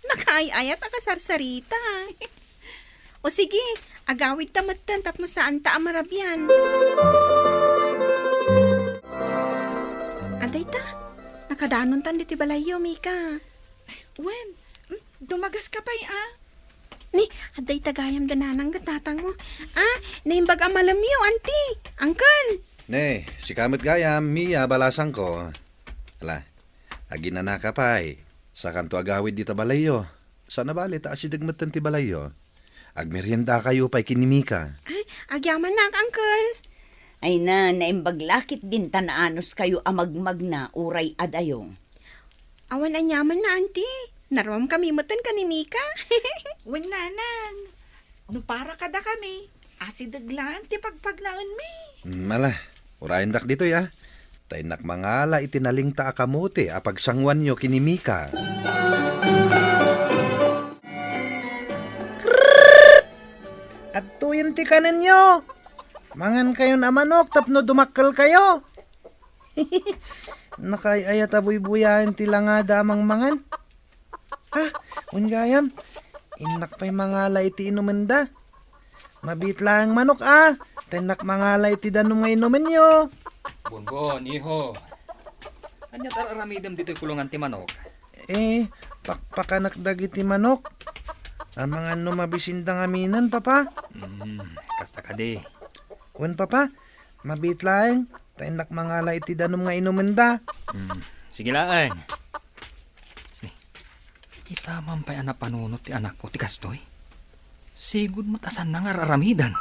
nakaay-ayat a kasarsarita. O sige, agawidta metten tapno saanta a marabian. Adayta, nakadanontan ditoy balayyo, Mika. Wen, mm, dumagaska pay, a. Ni, adda ita gayam da nanang ket tatangmo. Ah, naimbag a malemyo, auntie, uncle. Ne, sika met gayam, Mia, balasangko. Ala, aginanaka pay. Sakanto agawid dita balayyo. Saan a bale ta asideg metten ti balayyo. Agmeriendakayo pay ken ni Mika. Ay, agyamannak, uncle. Ay na, naimbag la ketdin ta naanuskayo a magmagna uray adayo. Awan aniamanna, auntie. Naruamkami metten ken ni Mika. Wen, nanang. No para kadakami, asideg laeng ti pagpagnaenmi. Mm, ala, urayendak ditoy, a. ta innak mangala iti nalingta a kamote a pagsanguanyo ken ni Mika. Adtoyen ti kanenyo. Mangankayon a manok tapno dumakkelkayo. Nakaay-ayat a buybuyaen ti langada a mangmangan. Ah, wen gayam, innak pay mangala iti inumenda. Mabiit laeng manok, a, ta innak mangala iti danum nga inumenyo. Bonbon, iho. Ania ti ar-aramidem ditoy kulungan ti manok? Eh, pakpakanak dagiti manok. Amangan no mabisinda ngaminen, Papa. Hmm, kasta kadi. Wen, Papa, mabiit laeng, ta innak mangala iti danum nga inumenda. Hmm, sige laeng. Ita man pay a napanunot ti anakko ti kastoy. Sigud met a saanna nga ar-aramiden.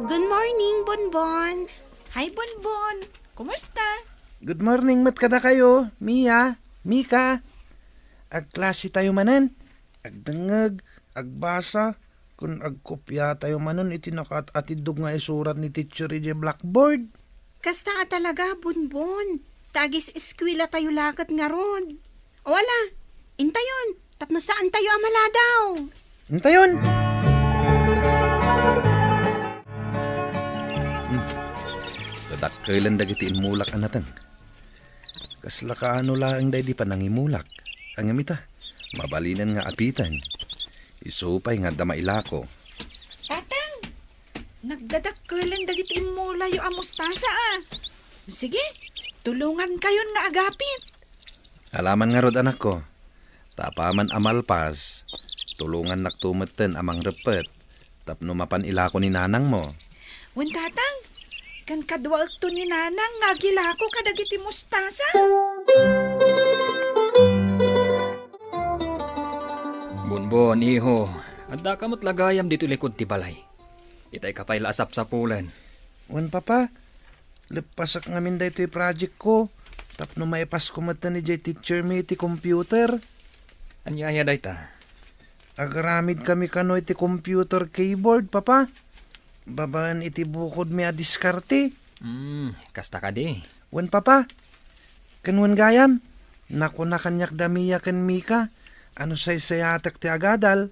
Good morning, Bonbon. Hi, Bonbon. Kumusta? Good morning met kadakayo, Mia, Mika. Agklasetayo manen. Agdengngeg, agbasa, ken agkopiatayo manen iti nakaat-atiddog nga isurat ni teacher idiay blackboard. Kasta a talaga, Bonbon. Ta agis-eskuelatayo la ket ngarud. O ala, intayon, tapno saantayo a maladaw. Intayon! Hmm. Dadakkelen dagiti immulak a nateng. Kasla kaano laeng daydi panangimulak. Ngem ita, mabalinen nga apiten. Isu pay nga adda mailako. Tatang, nagdadakkelen dagiti immulayo a mustasa, a. Sige, tulongankayon nga agapit. Alaman ngarud, anakko. Ta apaman a malpas, tulongannakto metten a mangreppet tapno mapan ilako ni nanangmo. Wen, Tatang, ken kaduaekto ni Nanang nga agilako kadagiti mustasa. Bonbon, iho, addaka met la gayam ditoy likud ti balay. Itay ka pay la a sapsapulen. Wen, Papa, leppasek ngamin daytoy project ko tapno maipasko metten idiay teacher mi iti computer. Ania aya dayta? Agaramid kami kano iti computer keyboard, Papa. Babaen iti bukodmi a diskarte. Hmm, kasta kadi. Wen, Papa. Ken wen gayam, nakuna kaniak da Mia ken Mika a no saysayatek ti agadal,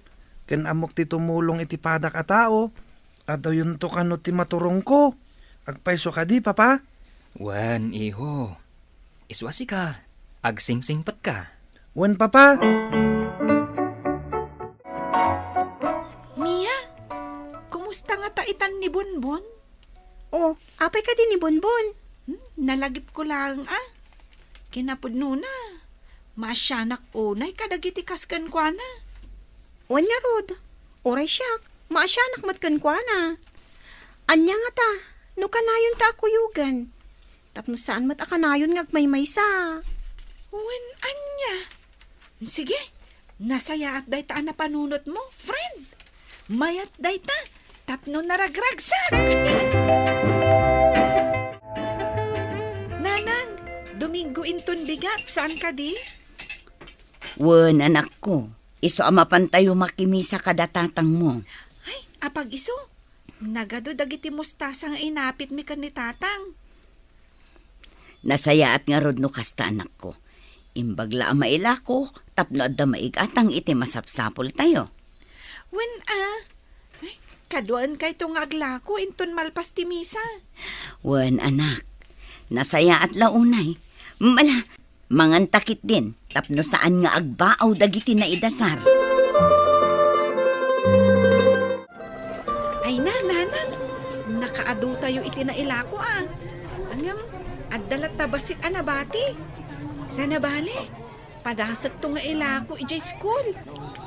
ken ammok ti tumulong iti padak a tao, aduyonto kano ti maturongko. Agpayso kadi, Papa? Wen, iho. Isu a sika, agsingsingpetka. Wen, Papa. Mia, kumusta ngata itan ni Bonbon? O, apay kadi ni Bonbon? Hmm, nalagipko laeng a. Kinapudnona, maasianak unay kadagiti kas kenkuana. Wen ngarud, uray siak, maasianak met kenkuana. Ania ngata, no kanayonta a kuyogen? Tapno saan met a kanayon nga agmaymaysa. Wen ania? Sige, nasayaat dayta a napanunotmo, friend. Mayat dayta, tapno naragragsak. Nanang, Domingo inton bigat, saan kadi? Wen, anakko, isu a mapantayo makimisa kada tatangmo. Ay, apag-isu, nagadu dagiti mustasa nga inapitmi ken ni Tatang. Nasayaat ngarud no kasta, anakko. Imbag la a mailako tapno adda maigatang iti masapsapultayo. Wen a, ay, kaduaenkayto nga aglako inton malpas ti misa. Wen, anak. Nasayaat la unay. Mala, manganta ketdin tapno saan nga agbaaw dagiti naidasar. Ay na, Nanang, nakaadutayo iti nailako a. Ngem, adda latta bassit a nabati. Sana bale, padasekto nga ilako idiay school.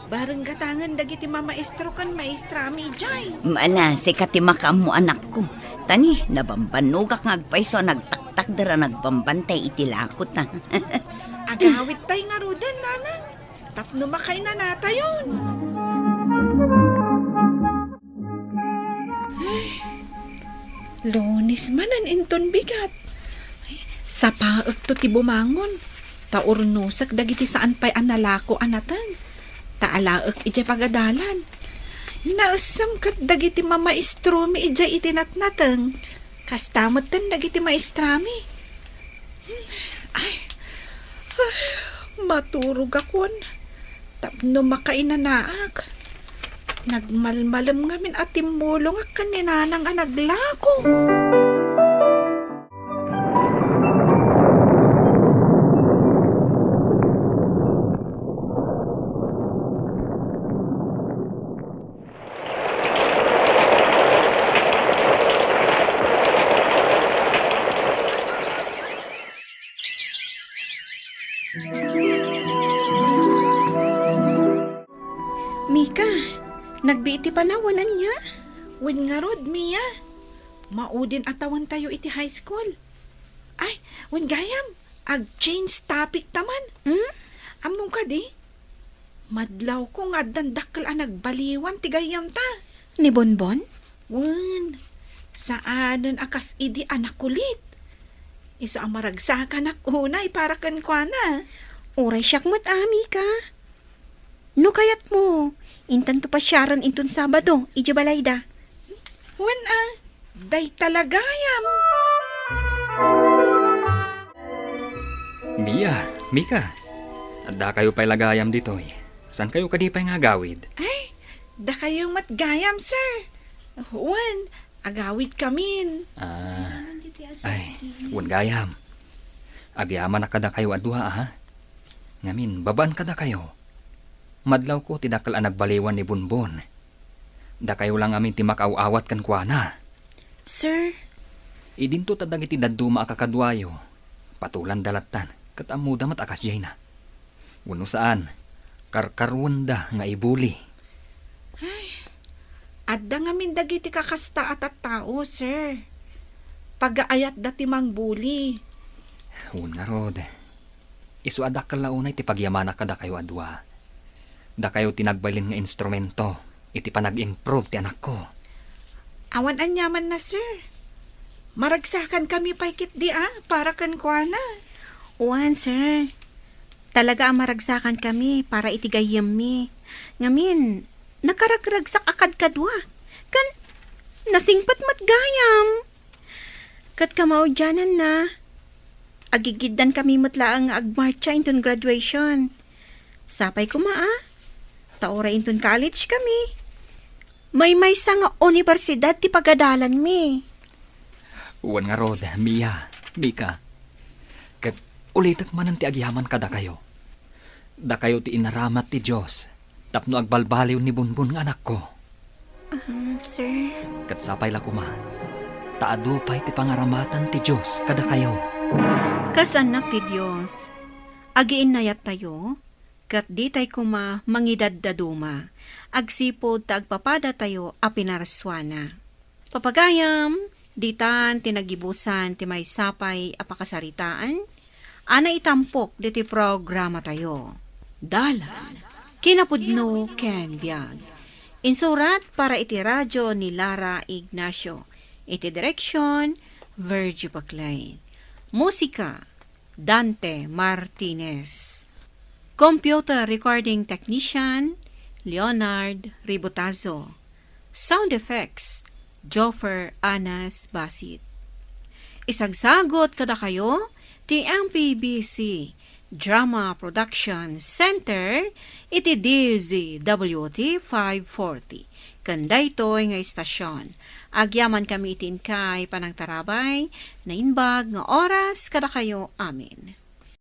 Bareng gatangen dagiti mamaestro ken maestrami idiay. Mala, sika ti makaammo, anakko. Ta ni, nabambannogak nga agpayso a nagtaktakder a nagbambantay iti lakota. Agawidtay ngaruden, Nanang, tapno makainanatayon. Ay, Lunes manen inton bigat. Ay, sapaekto ti bumangon, ta urnosek dagiti saan pay a nalako a nateng, ta alaek idiay pagadalan. Naessem ket dagiti mamaestromi idiay iti natnateng. Kasta metten dagiti maestrami. Ay, ay, maturogakon tapno makainanaak. Nagmalmalem ngamin a timmulongak ken ni Nanang a naglako. Mika, nagbiit ti panaw, wen ania? Wen ngarud, Mia. Maudin a tawentayo iti high school. Ay, wen gayam, ag-change topic ta man. Hmm? Ammom kadi? Madlawko nga addan dakkel a nagbaliwan ti gayyemta. Ni Bonbon? Wen, saanen a kas idi a nakulit. Isu a maragsakanak unay para kenkuana. Uray siak met, a, Mika. No kayatmo, intanto pasiaren inton Sabado, idiay balayda. Wen a, dayta la gayam. Mia, Mika, addakayo pay la gayam ditoy. Saankayo kadi pay nga agawid? Ay, dakayo met gayam, sir. Wen, agawidkamin. Ah, ay, wen gayam. Agyamanak kadakayo a dua, a. Ngamin, babaan kadakayo. Madlawko ti dakkel a nagbaliwan ni Bonbon. Dakayo la ngamin ti makaaw-awat kenkuana. Sir? Idinto ta dagiti dadduma a kakaduayo, patulanda lattan, ket ammoda met a kasdiayna. Wenno saan, karkaruenda nga ibuli. Ay, adda ngamin dagiti kakasta a tattao, sir. Pagaayatda ti mangbuli. Wen ngarud, isu a dakkel la unay ti pagyamanak kadakayo a dua. Dakayo ti nagbalin nga instrumento iti panag-improve ti anakko. Awan aniamanna, sir. Maragsakankami pay ketdi a para kenkuana. Wen, sir. Talaga a maragsakankami para iti gayyemmi. Ngamin, nakaragragsak a kadkadua. Ken nasingpet met gayam. Ket kamaudiananna, agigiddankami met laeng nga agmartsa inton graduation. Sapay koma a, ta uray inton college kami, maymaysa nga unibersidad ti pagadalanmi. Wen ngarud, Mia, Mika. Ket ulitek manen ti agyaman kadakayo. Dakayo ti inaramat ti Dios tapno agbalbaliw ni Bonbon nga anakko. Ah, sir. Ket sapay la koma, ta adu pay ti pangaramatan ti Dios kadakayo. Kas annak ti Dios, agiinnayattayo, ket ditay koma mangidaddaduma, agsipud ta agpapadatayo a pinarsuana. Papagayam, ditan ti nagibusan ti maysa pay a pakasaritaan a naitampok ditoy programatayo. Dalan, kinapudno ken biag. Insurat para iti radio ni Lara Ignacio. Iti direksion, Virgie Paclay. Musika, Dante Martinez. Computer recording technician, Leonard Ribotazo. Sound effects, Joffer Anas Basit. Isagsagut kadakayo ti M P B C Drama Production Center iti D Z W T five forty. Ken daytoy nga istasion, agyamankami iti inkay panangtarabay, naimbag nga oras kadakayo amin.